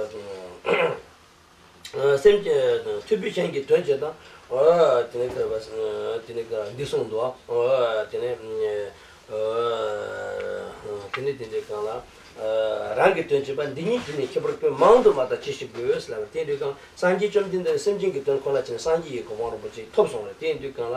སེམས་ཅན་ཐུབ་པའི་སྤྱན་གྱི་དོན་བྱེད་དང་། ཨོ་དེ་ནས་ག་དེ་ནས་ག་འདི་གསུངས་འདུག་བ། ཨོ་དེ་ནས། དེ་ནི་དེ་འདྲའི་སྒང་ལ། རང་གི་དོན་བྱེད་པ་འདི་ཉིད་དེ་ནི་ཁྱད་པར་དཔེ་མང་དུ་མ་དག་ཅི་ཞིག་དགོས་ལབ་པ་དེ་འདྲའི་སྒང་སངས་རྒྱས་བཅོམ་ལྡན་འདས་སེམས་ཅན་གྱི་དོན་ཁོ་ན་བྱས་ནས་སངས་རྒྱས་ཀྱི་གོ་འཕང་རིན་པོ་ཆེ་ཐོབ་སོང་རེད། དེ་འདྲའི་སྒང་ལ།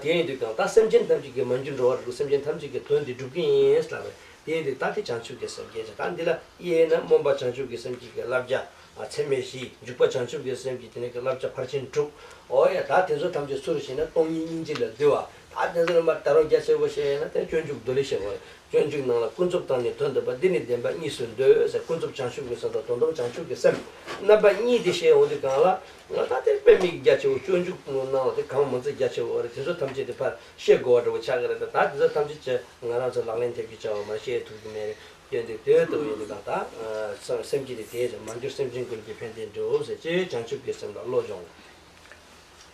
དེ་འདྲའི་སྒང་ད་སེམས་ཅན་ཐམས་ཅད་ཀྱི་མ་གྱུར་འགྲོ་བ་རིགས་སེམས་ཅན་ཐམས་ཅད་ཀྱི་དོན་དེ་སྒྲུབ་ཀྱི་ཡིན་ལབ་པ་དེ་འདྲའི་ད་དེ་བྱང་ཆུབ་ཀྱི་སེམས་བསྐྱེད་བྱ། ད་འདི་ལ་དབྱེ་ན་སྨོན་པ་བྱང་ཆུབ་ཀྱི་སེམས་བསྐྱེད་ཀྱི་བསླབ་བྱ། ཚད་མེད་བཞི། འཇུག་པ་བྱང་ཆུབ་ཀྱི་སེམས་ཀྱི་དེ་ནས་ཀྱི་བསླབ་བྱ་ཕར་ཕྱིན་དྲུག་ཨོ་ཡ་ད་དེ་ཚོ་ཐམས་ཅད་ཚུར་བྱས་ན་སྟོང་ཉིད་སྙིང་རྗེ་ལ་འདུལ་བ། ད་དེ་ཚོ་ལ་མ་ད་རུང་རྒྱ་ཆེ་བོ་བཤད་ཡ་ན་དེ་སྤྱོད་འཇུག་མདོ་ལས་བཤད་དགོས་རེད། སྤྱོད་འཇུག་ནང་ལ་ཀུན་རྫོབ་དང་ནི་དོན་དམ་པ། འདི་ནི་བདེན་པ་གཉིས་སུ་འདོད་ཟེར། ཀུན་རྫོབ་བྱང་ཆུབ་ཀྱི་སེམས་དང་དོན་དམ་བྱང་ཆུབ་ཀྱི་སེམས། རྣམ་པ་གཉིས་དེ་བཤད་འོང་དུས་གང་ལ་ང་ད་དེ་དཔེ་མི་རྒྱ་ཆེ་བོ་སྤྱོད་འཇུག་ནང་ལ་དེ་གང་མང་ཚད་རྒྱ་ཆེ་བོ་རེད། དེ་ཚོ་ཐམས་ཅད་དེ་ཕར་བཤད་དགོས་པ་འདྲ་བོ་ཆགས་ཀྱི་རེད། ད་ད་དེ་ཚོ་ཐམས་ཅད་ཀྱི་ང་རང་ཚོ་ལག་ལེན་ཐེབས་ཀྱི་བྱ་བ་མ་བཤད་ཐུབ་ཀྱི་མེད་རེད། སྐྱོན་དེ་དེ་ལྟ་བུ་ཡིན་དུས་གང་ལྟ། སེམས་བསྐྱེད་དེ་དེའི་མ་གྱུར་སེམས་ཅན་ཀུན་གྱི་ཕན་བདེ་འགྲུབ་ཟེར་ཅེས་བྱང་ཆུབ་ཀྱི་སེམས་ལ་བློ་སྦྱོང་།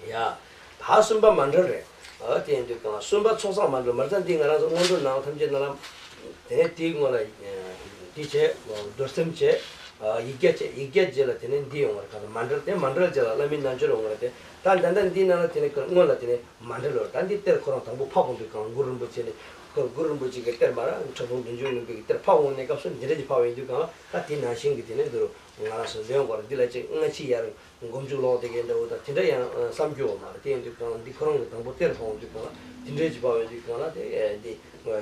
ཡ། ད་གསུམ་པ་མཎྜལ་རེད། ཨ་དེ་ཡིན་དུས་གང་གསུམ་པ་ཚོགས་བསགས་མཎྜལ་མ་རྩ་འདི་ང་རང་ཚོ་སྔོན་འགྲོ་ནང་ཐམས་ཅད་ནང་ལ། དེ་ནས་དེའི་སྔོན་ལ། འདི་བྱས། རྡོར་སེམས་བྱས། ཡིག་བརྒྱ་བྱས། ཡིག་བརྒྱ་རྗེས་ལ་དེ་ནས་འདི་ཡོང་བར་གང་ལྟ་མཎྜལ་དེ་མཎྜལ་རྗེས་ལ་བླ་མའི་རྣལ་འབྱོར་ཡོང་བར་དེ། ད་ད་ལྟ་འདིའི་ནང་ལ་དེ་ནས་སྔོན་ལ་དེ་ནས། མཎྜལ་ལོ། ད་འདི་གཏེར་ཁོ་རང་དང་པོ་ཕབ་འོང་དུས་གང་གུ་རུ་རིན་པོ་ཆེ་ནས་ཁོ་གུ་རུ་རིན་པོ་ཆེ་གི་གཏེར་མ་ར་ཁྲི་སྲོང་ལྡེའུ་བཙན་གླིང་པའི་གི་གཏེར་ཕབ་འོང་ནས་སྐབས་སུ་འདི་འདྲ་ཅིག་ཕབ་ཡོང་དུས་གང་ལ་ད་དེ་ནང་བཞིན་གི་དེ་ནས་འདི་རུ་ ང་རང་ཚོ་ལོན་དགོས་རེད། འདི་ལ་ཅིག་སྔ་ཕྱི་ཡར་མགོ་མཇུག་ལོག་དེ་གའི་འདྲ་བོ་དང་དེ་འདྲ་ཡང་བསམ་རྒྱུ་ཡོད་མ་རེད། དེ་ཡིན་དུས་གང་འདི་ཁོ་རང་གི་དང་པོ་གཏེར་ཕོག་དུས་གང་ལ་དེ་འདྲའི་ཅིག་པ་བའི་དུས་གང་ལ་དེ་འདི་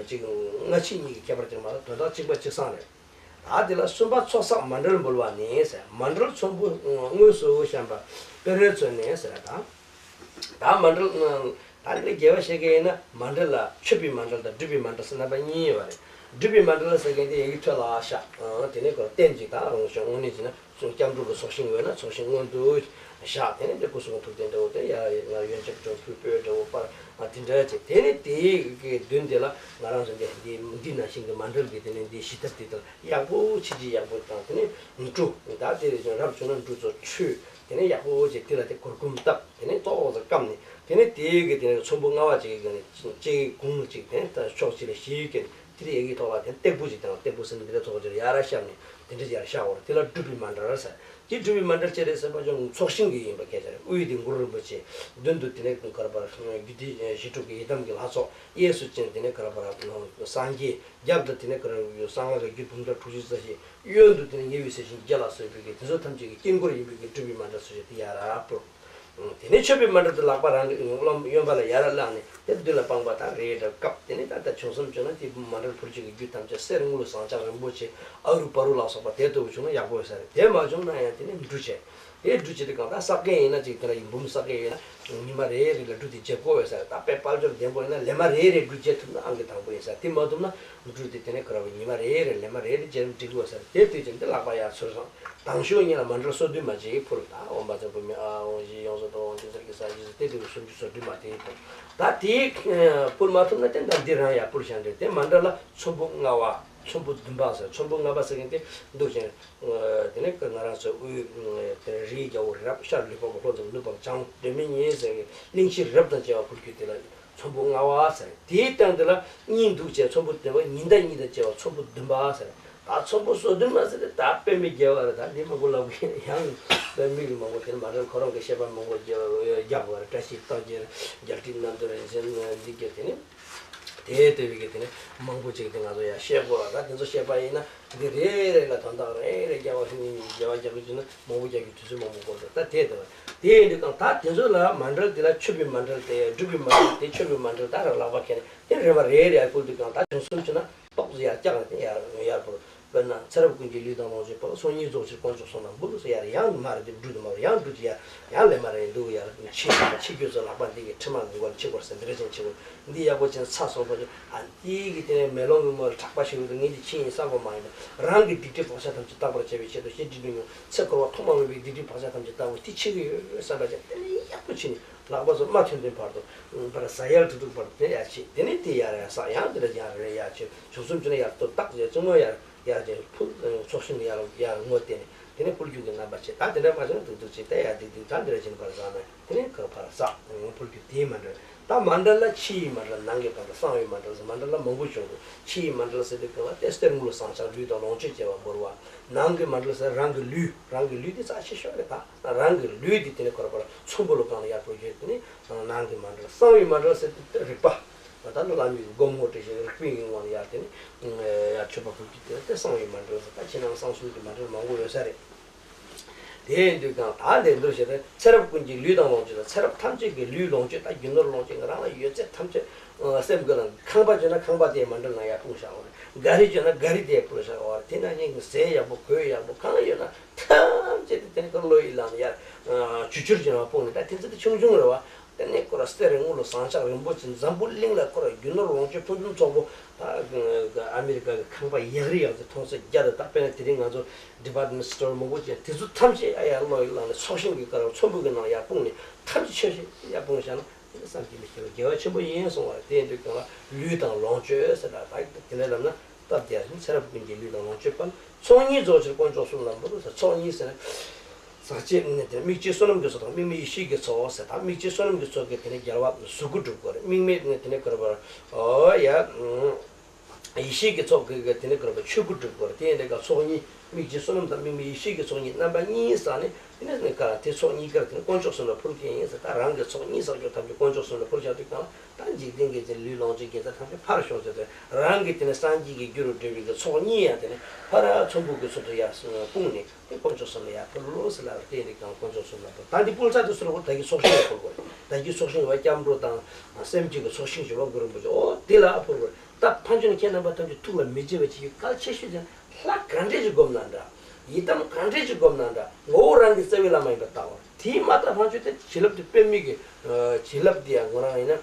ཅིག་སྔ་ཕྱི་གཉིས་ཀྱི་ཁྱད་པར་ཅིག་མ་རེད། དོན་དག་གཅིག་པ་གཅིག་སང་རེད། ད་དེ་ལ་གསུམ་པ་ཚོགས་བསགས་མཎྜལ་འབུལ་བ་ནི་ཟེར། མཎྜལ་ཚོམ་བུ་དངོས་སུ་བཤམས་པ་དཔེ་རོལ་མཚོན་ནས་ཟེར། ད་ད་མཎྜལ་ད་འདི་རྒྱས་པ་བཤད་མཁན་ཡིན་ན་མཎྜལ་ལ་མཆོད་པའི་མཎྜལ་དང་སྒྲུབ་པའི་མཎྜལ་ཟེར་རྣམ་པ་གཉིས་ཡོད་པ་རེད། སྒྲུབ་པའི་མཎྜལ་ཟེར་མཁན་དེ་ཡི་གེ་ཐོད་ལ་བཞག་དེ་ནས་ཁོ་རྟེན་ཅིག་དང་རང་བྱུང་དངོས་གནས་ཀྱི་ན། སྐྱབས་འགྲོ་གི་ཚོགས་ཞིང་ཡོད་ན་ཚོགས་ཞིང་སྔོན་དུ་བཞག་དེ་ནས་འདི་སྐུ་གསུང་ཐུགས་རྟེན་འདྲ་བོ་དེ་ཡ་ཡི་ང་ཡོན་ཆབ་ཆུང་ཕུལ་སྤོས་འདྲ་བོ་པར་ང་དེ་འདྲ་བྱས། དེ་ནས་དེའི་གི་མདུན་དེ་ལ་ང་རང་ཚོ་འདི་འདི་འདི་ནང་བཞིན་གྱི་མཎྜལ་གྱི་དེ་ནས་འདི་ཞི་ཐབས་དེ་དང་ཡག་པོ་ཆེ་ཆེ་ཡག་པོ་དང་། དེ་ནས་འབྲུ་ད་དེ་རེ་བྱུང་རབ་བྱུང་ན་འབྲུ་ཚོ་མཆོད། དེ་ནས་ཡག་པོ་བྱས་དེ་ལ་དེ་གུར་གུམ་བཏབ། དེ་ནས་ཏོག་ཙམ་བསྐམས་ནས་དེ་ནས་དེའི་གི་དེ་ནས་ཚོམ་བུ་ལྔ་པ་ཅིག་གི་ནས་ཅིག་གུང་ཅིག་དེ་ནས་ཕྱོགས་གཅིག་ལ་བཞི་གི་དེ་ཡི་གེ་ཐོག་ལ་དེ་སྟེགས་བུ་ཅིག་དང་སྟེགས་བུ་ཟེར་ན་འདི་འདྲ་ཚོགས་ཅིག་ཡར་བཤམས་ནས་དེ་འདྲ་ཡར་བཞག་འོར་དེ་ལ་སྒྲུབ་པའི་མཎྜལ་ཟེར། དེ་སྒྲུབ་པའི་མཎྜལ་ཅི་རེད་ཟེར་བ་ཅུང་ཚོགས་ཞིང་གི་ཡིན་པ་སྐད་ཆ་རེད། དབུས་དེ་གུ་རུ་རིན་པོ་ཆེ། མདུན་དུ་དེ་ནས་གར་པར་རྒྱུད་སྡེ་བཞི་དྲུག་གི་ཡི་དམ་གྱི་ལྷ་ཚོགས། གཡས་སུ་ཅན་དེ་ནས་གར་པར་སངས་རྒྱས། རྒྱབ་ཏུ་དེ་ནས་གར་གསང་སྔགས་ཀྱི་རྒྱུད་འབུམ་ཕྲག་དྲུག་ཅུ་རྩ་བཞི། གཡོན་དུ་དེ་ནས་ཉེ་བའི་གསེར་ཞིང་བརྒྱ་ལ་སོགས་པའི་གི་དེ་ཚོ་ཐམས་ཅད་ཀྱི་དཀྱིལ་འཁོར་ཡིན་པའི་གི་སྒྲུབ་པའི་མཎྜལ་སོགས་ཀྱི་དེ་ཡར་སྤུར། དེ་ནས་མཆོད་པའི་མཎྜལ་དེ་ལག་པ་རང་གི་གཡོན་པ་ལ་ཡར་བླངས་ནས་དེ་མདུན་ལ་སྤངས་པ་དང་རེ་འདྲ་བཀབ། དེ་ནས་ད་ལྟ་བྱུང་སོང་བྱུང་ན་དེ་མཎྜལ་ཕུལ་བྱེད་ཀྱི་རྒྱུ་ཐམས་ཅད་གསེར་དངུལ་ཟངས་ལྕགས་རིན་པོ་ཆེ་ཨ་རུ་པ་རུ་ལ་སོགས་པ་དེ་ལྟ་བུ་བྱུང་ན་ཡག་པོ་ཡོད་ས་རེད། དེ་མ་བྱུང་ན་ཡང་དེ་ནས་འབྲུ་བྱས། དེ་འབྲུ་བྱས་དུས་གང་ལྟར་བསགས་མཁན་ཡིན་ན་ཅིག་དེ་ལ་ཡིན་འབུམ་བསགས་མཁན་ཡིན་ན་ཉི་མ་རེ་རེ་ལ་འབྲུ་དེ་བརྗེ་དགོས་ཡོད་ས་རེད། ད་དཔེ་དཔལ་འབྱོར་ལྡན་པོ་ཡིན་ན་ལས་མ་རེ་རེ་འབྲུ་བརྗེ་ཐུབ་ན་ཨང་ཀི་དང་པོ་ཡིན་ས་རེད། དེ་མ་ཐུབ་ན་འབྲུ་དེ་དེ་ནས་ག་རེ་བ་ཉི་མ་རེ་རེ་ལས་མ་རེ་རེ་བརྗེ་རུ་འགྲིག་གི་ཡོད་ས་རེད། དེ་དུས་ཙམ་དེ་ལག་པ་ཡར་ཚུར་སོང་། དང་ཤོས་གཉིས་ལ་མཎྜལ་སོ་བདུན་མ་ཅིག་ཕུལ། ད་ཨོཾ་བཛྲ་བྷཱུ་མི་ཨཱཿཧཱུྃ་ཞེས་ཡོངས་སུ་གཏོར་བ་འདི་ཚར་གྱི་ས་གཞི་ས་དེ་དུས་སུམ་ཅུ་སོ་བདུན་མ་དེ་ཕུལ། ད་དེ་ཕུལ་མ་ཐུབ་ན་དེ་འདྲ་འདི་རང་ཡར་ཕུལ་བཞག་འདྲ། དེ་མཎྜལ་ལ་ཚོམ་བུ་ལྔ་པ་ཚོམ་བུ་བདུན་པ་ཟེར། ཚོམ་བུ་ལྔ་པ་ཟེར་མཁན་དེ་འདུག་ཅིང་། དེ་ནས་ང་རང་ཚོ་དབུས་དེ་རིའི་རྒྱལ་པོ་རི་རབ། ཤར་ལུས་འཕགས་པ། ལྷོ་འཛམ་བུ་ནུབ་བྱང་སྒྲོན་མེ་གཉིས་ཟེར་བའི་གླིང་བཞི་རི་རབ་དང་བཅས་པ་ཕུལ་རྒྱུ་དེ་ལ་ཚོམ་བུ་ལྔ་པ་ཟེར། དེའི་སྟེང་དེ་ལ་གཉིས་འདུག་བྱས་ཚོམ་བུ་བདུན་པ། ཉི་ཟླ་གཉིས་དང་བཅས་པ་ཚོམ་བུ་བདུན་པ་ཟེར། ད་ཚོམ་བུ་སོ་བདུན་མ་ཟེར་ཏེ་ད་དཔེ་མི་རྒྱལ་བ་རེད། ད་འདི་མང་པོ་ལབ་གི་ཡང་དཔེ་མི་གི་མང་པོ་དེ་ནི་མ་རེད། ཁོ་རང་གི་བཤད་པ་མང་པོ་རྒྱག་དགོས་རེད། བཀྲ་ཤིས་རྟགས་བརྒྱད། རྒྱལ་ཁྲིམས་རྣམ་ཐར་རིན་ཆེན་འདི་གྱད་དེ་ནི། དེ་ལྟ་བུའི་གི་དེ་ནི་མང་པོ་ཅིག་དེ་ང་ཚོ་ཡང་བཤད་དགོས་ར། ད་དེ་ཚོ་བཤད་པ་ཡིན་ན་འདི་རེ་རེ་ལ་དོན་དག་རེ་རེ་རྒྱལ་བ་ཧྲིན་ཡིན་རྒྱལ་བ་རྒྱག་གི་བྱུང་ན་མང་པོ་རྒྱག་གི་དུས་ཚོད་མང་པོ་འགོར་འདུག་ད་དེ་དེ་བ་དེ་ཡིན་དུས་གང་ད་དེ་ཚོ་ལ་མཎྜལ་དེ་ལ་མཆོད་པའི་མཎྜལ་དེ་སྒྲུབ་པའི་མཎྜལ་དེ་མཆོད་པའི་མཎྜལ་ད་རང་ལག་པ་ཁྱེར་ནས་དེ་རེ་བ་རེ་རེ་ཡར་ཕུལ་དུས་གང་ད་བྱུང་སོང་བྱུང་ན་ཏོག་ཙམ་ཡར་བཀྱག་ནས་དེ་ཡར་ཡར་འགོར། དཔེར་ན་ཚེ་རབས་ཀུན་གྱི་ལུས་དང་ལོངས་སྤྱོད་ཕུལ། ཚོགས་གཉིས་རྫོགས་ཕྱིར་དཀོན་མཆོག་གསུམ་ལ་འབུལ་ཟེར། ཡར་ཡང་མར་དེ་འབྲུ་དུ་མར་ཡང་འབྲུ་དེ་ཡར་ཡང་ལས་མར་ཡང་འདུག་ཡར་ཕྱི་ཕྱི་རྒྱུ་ཚོ་ལག་པ་འདི་གི་ཕྲེང་བ་འདི་གར་ཕྱི་སྐོར་ཟེར་འདི་རེ་ཅན་ཕྱི་སྐོར་འདི་ཡག་པོ་ཅན་ཚ་སོང་ཚོ་ཅིག་ཨ་འདི་གི་དེ་ནས་མེ་ལོང་གི་ངོ་ལ་གྲགས་པ་ཞིག་ཡོད་དུ་ངས་འདི་ཕྱི་ཡིན་བསམ་པ་མ་ཡིན་པ་རང་གི་སྡིག་སྒྲིབ་བག་ཆགས་ཐམས་ཅད་དག་པར་བྱ་བའི་ཆེད་དུ་ཤེས་སྒྲིབ་སྒྲིབ་མྱོང་ཚེ་འཁོར་བ་ཐོག་མ་མེད་པའི་སྡིག་སྒྲིབ་བག་ཆགས་ཐམས་ཅད་དག་པར་དེ་ཆེ་གི་ཡོད་བསམ་པ་ཅན་དེ་ནས་ཡག་པོ་ཕྱི་ནས་ལག་པ་ཚོ་མ་ཐོན་ཐོན་བར་དུ་བར་ཟ་ཡལ་དུ་འདུག་བར་དུ་དེ་ཡར་ཕྱི་དེ་ནས་དེ་ཡར་ཡར་ས་ཡང་དེ་ལ་ཡར་རེ་ཡར་ཕྱི་བྱུང་སོང་བྱུང་ན་ཡར་ལྟོ་བཏགས་རྗེས་བཙུན་མོ་ཡར། ཡར་དེ་ཕུལ། ཚོགས་ཞིང་ལ་ཡར་ཡར་ངོ་བལྟས་ནས་དེ་ནས་ཕུལ་རྒྱུ་གི་རྣམ་པ་བྱེད། ད་དེ་འདྲ་མ་བྱུང་ན་ཏིག་ཏིག་ཅིག་ད་ཡར་ཏིག་ཏིག་ད་འདི་འདྲ་བྱེད་པར་བཟང་ན་དེ་ནས་ག་ཕར་བསགས་ཕུལ་རྒྱུ་དེའི་མཎྜལ། ད་མཎྜལ་ལ་ཕྱི་ཡི་མཎྜལ་ནང་གི་མཎྜལ་གསང་བའི་མཎྜལ་ཟེར་མཎྜལ་ལ་མང་པོ་བྱུང་འདུག་ཕྱི་ཡི་མཎྜལ་ཟེར་དུས་གང་ལ་དེ་གསེར་དངུལ་ཟངས་ལྕགས་ལུས་དང་ལོངས་སྤྱོད་བཅས་པ་འབུལ་བ། ནང་གི་མཎྜལ་ཟེར་རང་གི་ལུས་རང་གི་ལུས་དེ་རྩ་ཆེ་ཤོས་རེད། ད་རང་གི་ལུས་དེ་དེ་ནས་ག་རེ་ག་རེ་ཚོམ་བུ་ལ་གང་ལ་ཡར་འགྲོ་རྒྱུ་དེ་ནས་ནང་གི་མཎྜལ། གསང་བའི་མཎྜལ་ཟེར་དུས་དེ་རིག་པ། ད་ལྟ་བླ་མའི་སྒོམ་ངོ་སྤྲད་བཞིན་རིག་པའི་ངང་ལ་ཡར་དེ་ནི་ཡར་མཆོད་པ་ཕུལ་རྒྱུ་དེ་ལ་དེ་གསང་བའི་མཎྜལ་ཟེར། ད་ཕྱི་ནང་གསང་གསུམ་གྱི་མཎྜལ་མང་པོ་ཡོད་ས་རེད། དེ་ཡིན་དུས་ཀྱང་ད་ལས་འདུལ་ཞེས་པས་ཚེ་རབས་ཀུན་གྱི་ལུས་དང་ལོངས་སྤྱོད་དང་། ཚེ་རབས་ཐམས་ཅད་ཀྱི་ལུས་ལོངས་སྤྱོད་དང་རྒྱུ་ནོར་ལོངས་སྤྱོད་ང་རང་ལ་ཡོད་ཚད་ཐམས་ཅད་སེམས་ཀྱི་ནང་ཁང་པ་བྱོན་ན་ཁང་པ་དེའི་མཎྜལ་ནང་ཡར་སྤུངས་བཞག་པ་རེད། ག་རི་བྱོན་ན་ག་རི་དེའི་སྤུངས་བཞག་པ་རེད། དེ་ནང་བཞིན་གྱི་ཟས་ཡག་པོ་གོས་ཡག་པོ་གང་ཡོད་ན་ཐམས་ཅད་དེ་དེ་ནས་ཁོ་བློ་ཡི་ལམ་ཡར་ཇུ་ཆུར་བྱོན་པ་སྤུངས་ནས། ད་དེ་ཚོ་དེ་ཆུང་ཆུང་རེད་བ། དེ་ནས་ཁོ་ར་གསེར་རི་དངུལ་ལོ་ཟངས་ལྕགས་རིན་པོ་ཆེ་འཛམ་བུ་གླིང་ལ་ཁོ་ར་རྒྱུ་ནོར་ལོངས་སྤྱོད་ཕུན་སུམ་ཚོགས་པོ། ད་ཨ་མི་རི་ཀ་གི་ཁང་པ་ཡག་རི་ཡག་ཚོ་མཐོང་ཚད་བརྒྱ་དང་། ད་དཔེར་ན་དེ་རིང་ང་ཚོ་ཌི་པཱར་ཊི་མེན་ཊི་སི་ཊོར་མང་པོ་ཅན་དེ་ཚོ་ཐམས་ཅད་ཨ་ཡར་བློ་ཡི་ལམ་ནས་ཚོགས་ཞིང་གི་ཀ་ར་ཚོམ་བུ་གི་ནང་ཡར་སྤུངས་ནས་ཐམས་ཅད་ཆོས་བཞིན་ཡར་སྤུངས་བཞག་ན་དེ་བསམ་གྱིས་མི་ཁྱབ་པ་དགེ་བ་ཆེན་པོ་ཡིན་གསུང་བ་རེད། དེ་ཡིན་དུས་ཀྱང་ལ་ལུས་དང་ལོངས་སྤྱོད་ཟེར་ལ་ད་དེ་འདྲ་ལབ་ན། སྟབས་བདེ་ཞིང་ཚེ་རབས་ཀུན་གྱི་ལུས་དང་ལོངས་སྤྱོད་པ། ཚོགས་གཉིས་རྫོགས་ཕྱིར་དཀོན་མཆོག་གསུམ་ལ་འབུལ་ཟེར། ཚོགས་གཉིས་ཟེར་ན། ཟག་བཅས་དམིགས་བཅས་བསོད་ནམས་ཀྱི་ཚོགས་དང་དམིགས་མེད་ཡེ་ཤེས་ཀྱི་ཚོགས་ཟེར། ད་དམིགས་བཅས་བསོད་ནམས་ཀྱི་ཚོགས་ཀྱི་དེ་ནས་རྒྱལ་བ་གཟུགས་སྐུ་སྒྲུབ་དགོས་རེད། དམིགས་མེད་ནི་དེ་ནས་ག་རེ་བར། ཨོ་ཡ། ཡེ་ཤེས་ཀྱི་ཚོགས་ཀྱི་དེ་ནས་ག་རེ་བར་ཆོས་སྐུ་སྒྲུབ་དགོས་རེད། དེ་ཡིན་དུས་ཀྱང་ཚོགས་གཉིས་དམིགས་བཅས་བསོད་ནམས་དང་དམིགས་མེད་ཡེ་ཤེས་ཀྱི་ཚོགས་གཉིས་རྣམ་པ་གཉིས་བསགས་ནས། དེ་ནས་ནི་ཀ་དེ་ཚོགས་གཉིས་ཀར་དེ་ནི་དཀོན་མཆོག་གསུམ་ལ་ཕུལ་མཁན་ཡིན་ཟེར། ད་རང་གི་ཚོགས་གཉིས་བསགས་རྒྱུ་ཐམས་ཅད་དཀོན་མཆོག་གསུམ་ལ་ཕུལ་བཞག་དུས་གང་ལ། ད་འཇིག་རྟེན་གྱི་དེ་ལུས་ལོངས་སྤྱོད་དགེ་རྩ་ཐམས་ཅད་ཕར་ཞོག་ཟེར་ཏེ། རང་གི་དེ་ནི་སངས་རྒྱས་ཀྱི་རྒྱུ་རུ་འབྲེལ་བའི་གི་ཚོགས་གཉིས་ཡང་དེ་ནི་ཕར་ཚོམ་བུ་གི་ཚུལ་དུ་ཡར་སྤུངས་ནས། དེ་དཀོན་མཆོག་གསུམ་ལ་ཡར་ཕུལ་ལོ་ཟེར་ལ། དེ་ཡིན་དུས་ཀྱང་དཀོན་མཆོག་གསུམ་ལ་ཕུལ། ད་འདི་ཕུལ་ཚར་དུས་སུ་ལ་ད་གིན་ཚོགས་ཞིང་ལ་ཕུལ་དགོས་རེད། ད་གིན་ཚོགས་ཞིང་བ་སྐྱབས་འགྲོ་དང་སེམས་བསྐྱེད་ཀྱི་ཚོགས་ཞིང་ཞུ་བ་གུ་རུ་རིན་པོ་ཆེ། ཨོ་དེ་ལ་ཕུལ་དགོས་རེད། ད་ཕན་ཆད་ནས་ཁྱེད་རྣམ་པ་ཐམས་ཅད་ཐུགས་ལ་མི་བརྗེད་པ་ཅིག་ཡོད། གལ་ཆེ་ཤོས་ཀྱང་ལྷ་ག་འདྲས་ཅིག་བསྒོམ་ན་འདྲ། ཡི་དམ་ག་འདྲས་ཅིག་བསྒོམ་ན་འདྲ། ངོ་བོ་རང་གི་རྩ་བའི་བླ་མ་ཡིན་པ་ལྟ་བ། དེའི་མ་ལྟ་ཕན་ཆད་དེ་བྱིན་རླབས་དེ་དཔེ་མེད་ཀྱི། བྱིན་རླབས་དེ་ཡང་ངོ་རང་ཡིན་ན།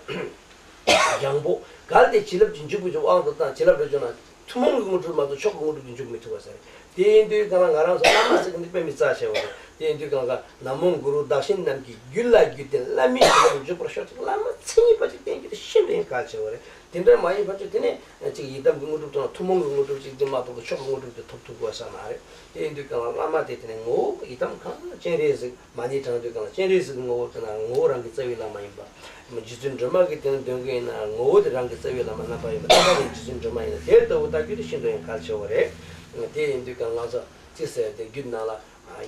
ལྗང་པོ། གལ་ཏེ་བྱིན་རླབས་ཀྱི་འཇུག་པའི་དབང་དུ་བཏང་། བྱིན་རླབས་ལ་བརྗོད་ན་ཐུན་མོང་གི་དངོས་གྲུབ་མ་གཏོགས་མཆོག་གི་དངོས་གྲུབ་ཀྱིས་འཇུག་མི་ཐུབ་པ་ཟེར། དེ་ཡིན་དུས་ཀྱང་ང་རང་ཚོ་བླ་མ་ཟེར་མཁན་འདི་དཔེ་མི་རྩ་ཆེ་བ་རེད། དེ་ཡིན་དུས་ཀྱང་ན་མོ་གུ་རུ་བདག་གཞན་རྣམས་ཀྱི་རྒྱུད་ལ་བརྒྱུད་དེ་བླ་མའི་བྱིན་རླབས་འཇུག་པར་ཤོག་ཅིག། བླ་མ་མཚན་ཉིད་པ་ཅིག་བསྟེན་རྒྱུ་དེ་ཤིན་ཏུ་ཡང་གལ་ཆེ་བ་རེད། དེ་འདྲ་མ་ཡིན་པ་ཅིག་དེ་ནས་ཅིག་ཡི་དམ་གྱི་དངོས་གྲུབ་དང་ཐུན་མོང་གི་དངོས་གྲུབ་ཅིག་དེ་མ་གཏོགས་མཆོག་གི་དངོས་གྲུབ་དེ་ཐོབ་ཐུབ་དགོས་ས་མ་རེད། དེ་ཡིན་དུས་ཀྱང་བླ་མ་དེ་དེ་ནས་ངོ་བོ་ཡི་དམ་གང་སྤྱན་རས་གཟིགས། མ་ཎི་བགྲང་དུས་གང་ལ་སྤྱན་རས་གཟིགས་ཀྱི་ངོ་བོ་དེ་ན་ངོ་བོ་རང་གི་རྩ་བའི་བླ་མ་ཡིན་པ། རྗེ་བཙུན་སྒྲོལ་མ་གི་དེ་ནི་འདོན་གྱི་ཡིན་ན་ངོ་བོ་དེ་རང་གི་རྩ་བའི་བླ་མ་རྣམ་པར་ཡིན་པ། རྣམ་པར་ནི་རྗེ་བཙུན་སྒྲོལ་མ་ཡིན་ན། དེ་ལྟ་བུ་ལྟ་རྒྱུ་དེ་ཤིན་ཏུ་ཡང་གལ་ཆེ་བ་རེད། དེ་ཡིན་དུས་ཀྱང་ང་ཚོ་ཅི་ཟེར་ཏེ་རྒྱུད་ནང་ལ།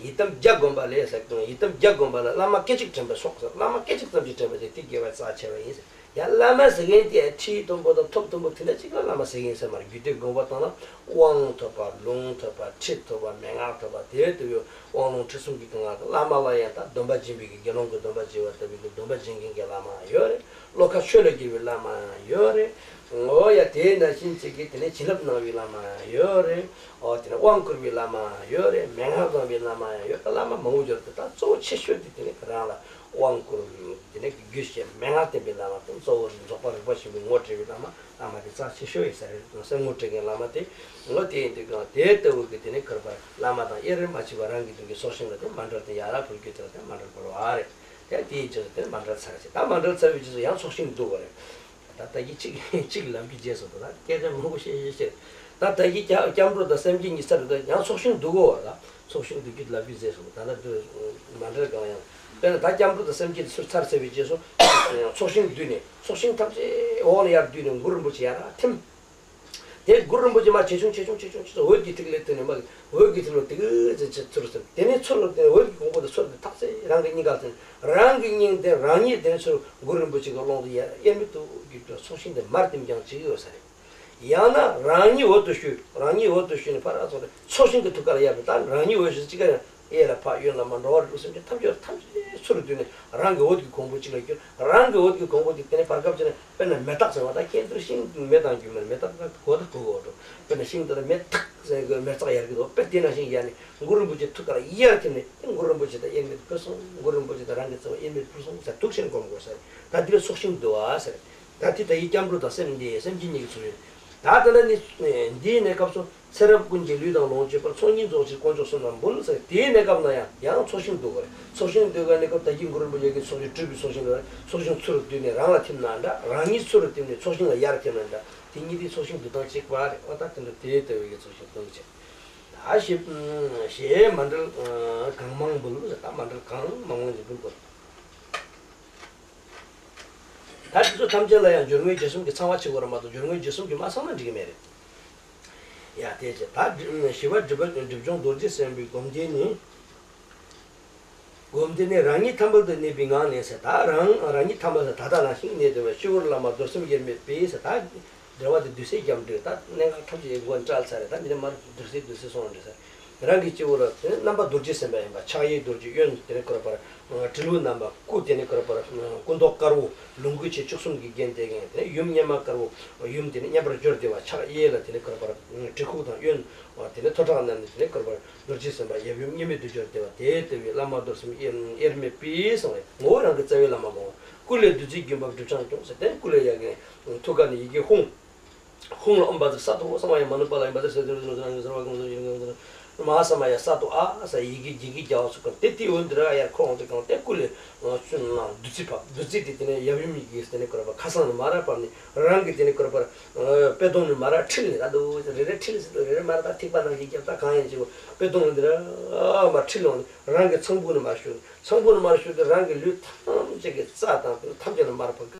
ཡི་དམ་བརྒྱ་བསྒོམ་པ་ལས་ཟེར། ཡི་དམ་བརྒྱ་བསྒོམ་པ་ལ་བླ་མ་སྐད་ཅིག་དྲན་པས་སོགས་ཟེར། བླ་མ་སྐད་ཅིག་ཙམ་ཞིག་དྲན་པ་དེ་དེ་དགེ་བའི་རྩ་ཆེ་བ་ཡིན་ཟེར། ཡང་བླ་མ་ཟེར་མཁན་དེ་ཁྲི་མཐོན་པོ་དང་ཐོབ་མཐོན་པོ་དེ་འདྲ་ཅིག་ལ་བླ་མ་ཟེར་མཁན་ཟེར་མ་རེད། རྒྱུད་སྡེ་བསྒོམ་པ་དང་ན། དབང་ཐོབ་པ། ལུང་ཐོབ་པ། ཁྲིད་ཐོབ་པ། མན་ངག་ཐོབ་པ། དེ་ལྟ་བུའི་དབང་ལུང་ཁྲིད་གསུམ་གྱི་སྒང་ལ་བླ་མ་ལ་ཡང་ད་སྡོམ་པ་སྦྱིན་པའི་གི་དགེ་སློང་གི་སྡོམ་པ་བྱེད་པ་ལྟ་བུའི་གི་སྡོམ་པ་སྦྱིན་མཁན་གྱི་བླ་མ་ཡོད་རེད། བློ་ཁ་ཆོས་ལ་བསྒྱུར་བའི་བླ་མ་ཡོད་རེད། འོ་ཡ་དེ་ནང་བཞིན་ཅིག་གིས་དེ་ནས་བྱིན་རླབས་གནང་བའི་བླ་མ་ཡོད་རེད། འོ་དེ་ནས་དབང་བསྐུར་བའི་བླ་མ་ཡོད་རེད། མན་ངག་གནང་བའི་བླ་མ་ཡོད། ད་བླ་མ་མང་པོ་ཡོད་རེད། ད་གཙོ་བོ་ཆེ་ཤོས་དེ་དེ་ནས་རང་ལ་དབང་བསྐུར། དེ་ནས་རྒྱུད་བཤད། མན་ངག་བསྟན་པའི་བླ་མ་དང་། གཙོ་བོ་རྫོགས་པ་རིག་པ་ཆེན་པོའི་ངོ་སྤྲད་པའི་བླ་མ། བླ་མ་དེ་རྩ་ཆེ་ཤོས་ཡིན་ས་རེད། སེམས་ངོ་སྤྲད་མཁན་བླ་མ་དེ། ངོ་དེ་ཡིན་དུས་ཀྱང་དེ་ལྟ་བུ་གི་དེ་ནི་ཁར་པར་བླ་མ་དང་དབྱེར་མ་ཕྱེ་བ་རང་གི་དོན་གྱི་ཚོགས་ཞིང་ལ་དེ་མཎྜལ་དེ་ཡར་ཕུལ་རྒྱུ་དེ་ལ་དེ་མཎྜལ་ཕུལ་བ་རེད། དེ་དེའི་རྗེས་སུ་དེ་མཎྜལ་ཚར་ཞེས། ད་མཎྜལ་ཚར་བའི་རྗེས་སུ་ཡང་ཚོགས་ཞིང་བསྡུ་བ་རེད། ད་ད་གི་གཅིག་གཅིག་ལབ་ཀྱི་རྗེས་སུ་ད་སྐད་ཆ་མང་པོ་བཤད་བཤད་བཤད། ད་ད་གི་སྐྱབས་སྐྱབས་འགྲོ་དང་སེམས་བསྐྱེད་གཉིས་ཚར་རེད། ད་ཡང་ཚོགས་ཞིང་བསྡུ་དགོས་བ། ད་ཚོགས་ཞིང་བསྡུ་རྒྱུ་ལབ་ཀྱི་རྗེས་སུ་ད་ལྟ་བསྡུ་མཎྜལ་གང་ཡང་། དཔེར་ན་ད་སྐྱབས་འགྲོ་དང་སེམས་བསྐྱེད་དེ་ཚུར་ཚར་ཚར་བའི་རྗེས་སུ་ཚོགས་ཞིང་བསྡུས་ནས། ཚོགས་ཞིང་ཐམས་ཅད་འོག་ལ་ཡར་བསྡུས་ནས་གུ་རུ་རིན་པོ་ཆེ་ཡར་ཐིམ། དེ་གུ་རུ་རིན་པོ་ཆེ་མར་ཇེ་ཆུང་ཇེ་ཆུང་ཇེ་ཆུང་ཇེ་ཆུང་། འོད་ཀྱི་ཐིག་ལེ་དེ་ནས་མར་འོད་ཀྱི་ཐིག་ལེ་དེ་གི་ཚུར་ཚུར་ཟེར། དེ་ནས་ཚུར་ལ་དེ་འོད་ཀྱི་གོང་བུ་དེ་ཚུར་དེ་ཐག་ཚད་རང་གི་སྙིང་གར་ཐིམ། རང་གི་སྙིང་དེ་རང་ཉིད་དེ་ནས་ཚུར་གུ་རུ་རིན་པོ་ཆེ་གི་ཀློང་དུ་ཡར་དབྱེར་མེད་དུ་གྱུར་ཏེ་ཚོགས་ཞིང་དེ་མར་ཐིམ་རྐྱང་བྱེད་ཀྱི་ཡོད་ས་རེད། ཡང་ན་རང་ཉིད་འོད་དུ་ཞུ། རང་ཉིད་འོད་དུ་ཞུ་ནས་ཕར་ཚོགས་ཏེ་ཚོགས་ཞིང་གི་ཐུགས་ཀ་ལ་ཡར་ཕུལ། ད་རང་ཉིད་འོད་ཞུ་ཅིག་ག་ཡང་གཡས་ལ་ཕར་གཡོན་ལ་མར་འགྲོ་བ་རིགས་དྲུག་སེམས་ཅན་ཐམས་ཅད་ཐམས་ཅད་ཚུར་བསྡུས་ནས་རང་གི་འོད་ཀྱི་གོང་བུ་གཅིག་ལ་གྱུར། རང་གི་འོད་ཀྱི་གོང་བུ་དེ་དེ་ནས་བར་སྐབས་ཅིག་ནས་དཔེར་ན་མེ་སྟག་ཟེར་བ། ད་ཁྱེད་ཚོ་ཤིང་མེ་དང་རྒྱུ་མེ་མེ་སྟག་གོ་ད་གོ་གོ་འགྲོ། དཔེར་ན་ཤིང་དེ་ལ་མེ་ཐག་ཟེར་གི་མེ་སྟག་ཡར་གྱི་འདུག་དཔེ་དེ་ནང་བཞིན་ཡར་ནས་གུ་རུ་རིན་པོ་ཆེ་ཐུགས་ཀ་ལ་ཡར་ཐིམ་ནས་དེ་གུ་རུ་རིན་པོ་ཆེ་དང་དབྱེར་མེད་ཕུལ་སོང་། གུ་རུ་རིན་པོ་ཆེ་དང་རང་གི་རྩ་བ་དབྱེར་མེད་ཕུལ་སོང་ཟེར་འདུག་སེ་སྒོམ་དགོས་ས་རེད། ད་འདི་ལ་ཚོགས་ཞིང་བསྡུ་བ་ཟེར། ད་དེ་ད་ཡིན་སྐྱབས་འགྲོ་དང་སེམས་བསྐྱེད་གཉིས་ཀྱི་ཚུལ་ཡིན། ད་ད་ལྟ་ནི་འདིའི་གནས་སྐབས་སུ་ཚེ་རབས་ཀུན་གྱི་ལུས་དང་ལོངས་སྤྱོད་པར་ཚོགས་གཉིས་རྫོགས་ཕྱིར་དཀོན་མཆོག་གསུམ་ལ་འབུལ་ཟེར། དེའི་གནས་སྐབས་ན་ཡང་ཡང་ཚོགས་ཞིང་བསྡུ་དགོས་རེད། ཚོགས་ཞིང་བསྡུ་དགོས་གནས་སྐབས་ད་གིན་གུ་རུ་རིན་པོ་ཆེ་གི་ཚོགས་ཀྱི་སྤྲུལ་པའི་ཚོགས་ཞིང་ལ་ཚོགས་ཞིང་ཚུར་བསྡུས་ནས་རང་ལ་ཐིམ་ན་འདྲ། རང་ཉིད་ཚུར་ཐིམ་ནས་ཚོགས་ཞིང་ལ་ཡར་ཐིམ་ན་འདྲ། དེ་གཉིས་དེའི་ཚོགས་ཞིང་བསྡུ་སྟངས་གཅིག་པ་རེད། ཨོ་ད་དེ་འདྲ་དེའི་ལྟ་བའི་གི་ཚོགས་ཞིང་བསྡུ་བྱེད། ད་ཞེས་ཞེས་མཎྜལ་གང་མང་འབུལ་ཟེར། ད་མཎྜལ་གང་མང་མང་ཞིག་འབུལ་དགོས། ད་དེ་ཚོ་ཐམས་ཅད་ལ་ཡང་སྦྱོར་དངོས་རྗེས་གསུམ་གྱི་ཚང་བ་བྱེད་དགོས་རེད་མ་གཏོགས་སྦྱོར་དངོས་རྗེས་གསུམ་གྱིས་མ་ཚང་ན་འགྲིག་གི་མེད་རེད། ཡ་དེ་བྱས་ད་ཞི་བ་སྒྲིབ་པ་སྒྲིབ་སྦྱོང་རྡོ་རྗེ་སེམས་དཔའི་སྒོམ་བཟླས་ནི། སྒོམ་བཟླས་ནི་རང་ཉིད་ཐར་འབུལ་དུ་གནས་པའི་ངང་ནས་ཟེར། ད་རང་རང་ཉིད་ཐར་འབུལ་ཟེར་ད་ལྟ་ནང་བཞིན་གནས་ཏེ་བའི་སྤྱི་བོར་བླ་མ་རྡོར་སེམས་དབྱེར་མེད་དཔེ་ཟེར། ད་འགྲེལ་བ་དེ་བསྡུས་གསལ་རྒྱབ་འགྲོས། ད་གནད་འགག་ཐམས་ཅད་མགོ་བཀྲལ་ཚར་རེད། ད་འདི་ནས་མར་བསྡུས་གསལ་བསྡུས་གསལ་སོང་རེད་ཟེར། རང་གི་སྤྱི་བོ་ལ་དེ་ནས་རྣམ་པ་རྡོ་རྗེ་སེམས་དཔའ་ཡིན་པ། ཕྱག་གཡས་རྡོ་རྗེ། གཡོན་དེ་ནས་ཁོ་ར་པར་དྲིལ་བུ་བསྣམས་པ། སྐུ་དེ་ནས་ཁོ་ར་པར་སྐུ་མདོག་དཀར་པོ་ལོངས་སྐུ་ཆས་བཅུ་གསུམ་གྱིས་བརྒྱན་ཏེ་གིན། དེ་ནས་ཡུམ་སྙེམས་མ་དཀར་པོ་ཡུམ་དེ་ནས་མཉམ་པར་སྦྱོར་ཏེ་བ། ཕྱག་གཡས་ལ་དེ་ནས་ཁོ་ར་པར་གྲི་ཁུག་དང་། གཡོན་དེ་ནས་ཐོད་ཁྲག་བསྣམས་ནས་དེ་ནས་ཁོ་ར་པར་རྡོ་རྗེ་སེམས་དཔའ་ཡབ་ཡུམ་མཉམ་མེད་དུ་སྦྱོར་ཏེ་བ། དེ་ལྟ་བུའི་བླ་མ་རྡོར་སེམས་དབྱེར་དབྱེར་མེད་དཔེ་གསུངས་པས། ངོ་བོ་རང་གི་རྩ་བའི་བླ་མ་དགོངས་པ། སྐུ་ལས་བདུད་རྩིའི་རྒྱུན་བབས་སྒྲིབ་སྦྱངས་སྐྱོང་ཟེར། དེ་ནས་སྐུ་ལས་ཡར་གི་ཐུགས་ཀ་ནས་ཡི་གེ་ཧཱུྃ། ཧཱུྃ་ལ་ཨོཾ་བཛྲ་སཏྭ་ཨོ་ས་མ་ཡ་མ་ནུ་པཱ་ལ་ཡ་བཛྲ་སཏྭ་ཨོ་ས་མ་ཡ་སཏྭ་ཨ་ས་ཡི་གེ་ཡི་གེ་རྒྱ་བ་ཚུགས་ཀ་དེ་དེའི་འོད་འདི་ར་ཡར་ཁོ་འོང་དུས་གང་དེ་སྐུ་ལས་ཆུ་ནང་བདུད་རྩི་བབས། བདུད་རྩི་དེ་དེ་ནས་ཡབ་ཡུམ་ཡི་གེ་དེ་ནས་ཁོ་ར་པ་ཁ་སང་ནས་མར་བབས་ནས་རང་གི་དེ་ནས་ཁོ་ར་པ་པད་སྡོང་ནས་མར་འཁྲིལ་ནས། ད་དུ་རེ་རེ་འཁྲིལ་ཟེར་དུས་རེ་རེ་མར་ད་ཐིགས་པ་ནང་བཞིན་རྒྱབ། ད་གང་ཡིན་ཅིག་པད་སྡོང་ནས་འདི་ར་མར་འཁྲིལ་ཡོང་ནས་རང་གི་ཚངས་བུག་ནས་མར་ཞུགས། ཚངས་བུག་ནས་མར་ཞུགས་ཏེ་རང་གི་ལུས་ཐམས་ཅད་ཀྱི་རྩ་དང་དེ་ཐམས་ཅད་ལ་མར་བབས།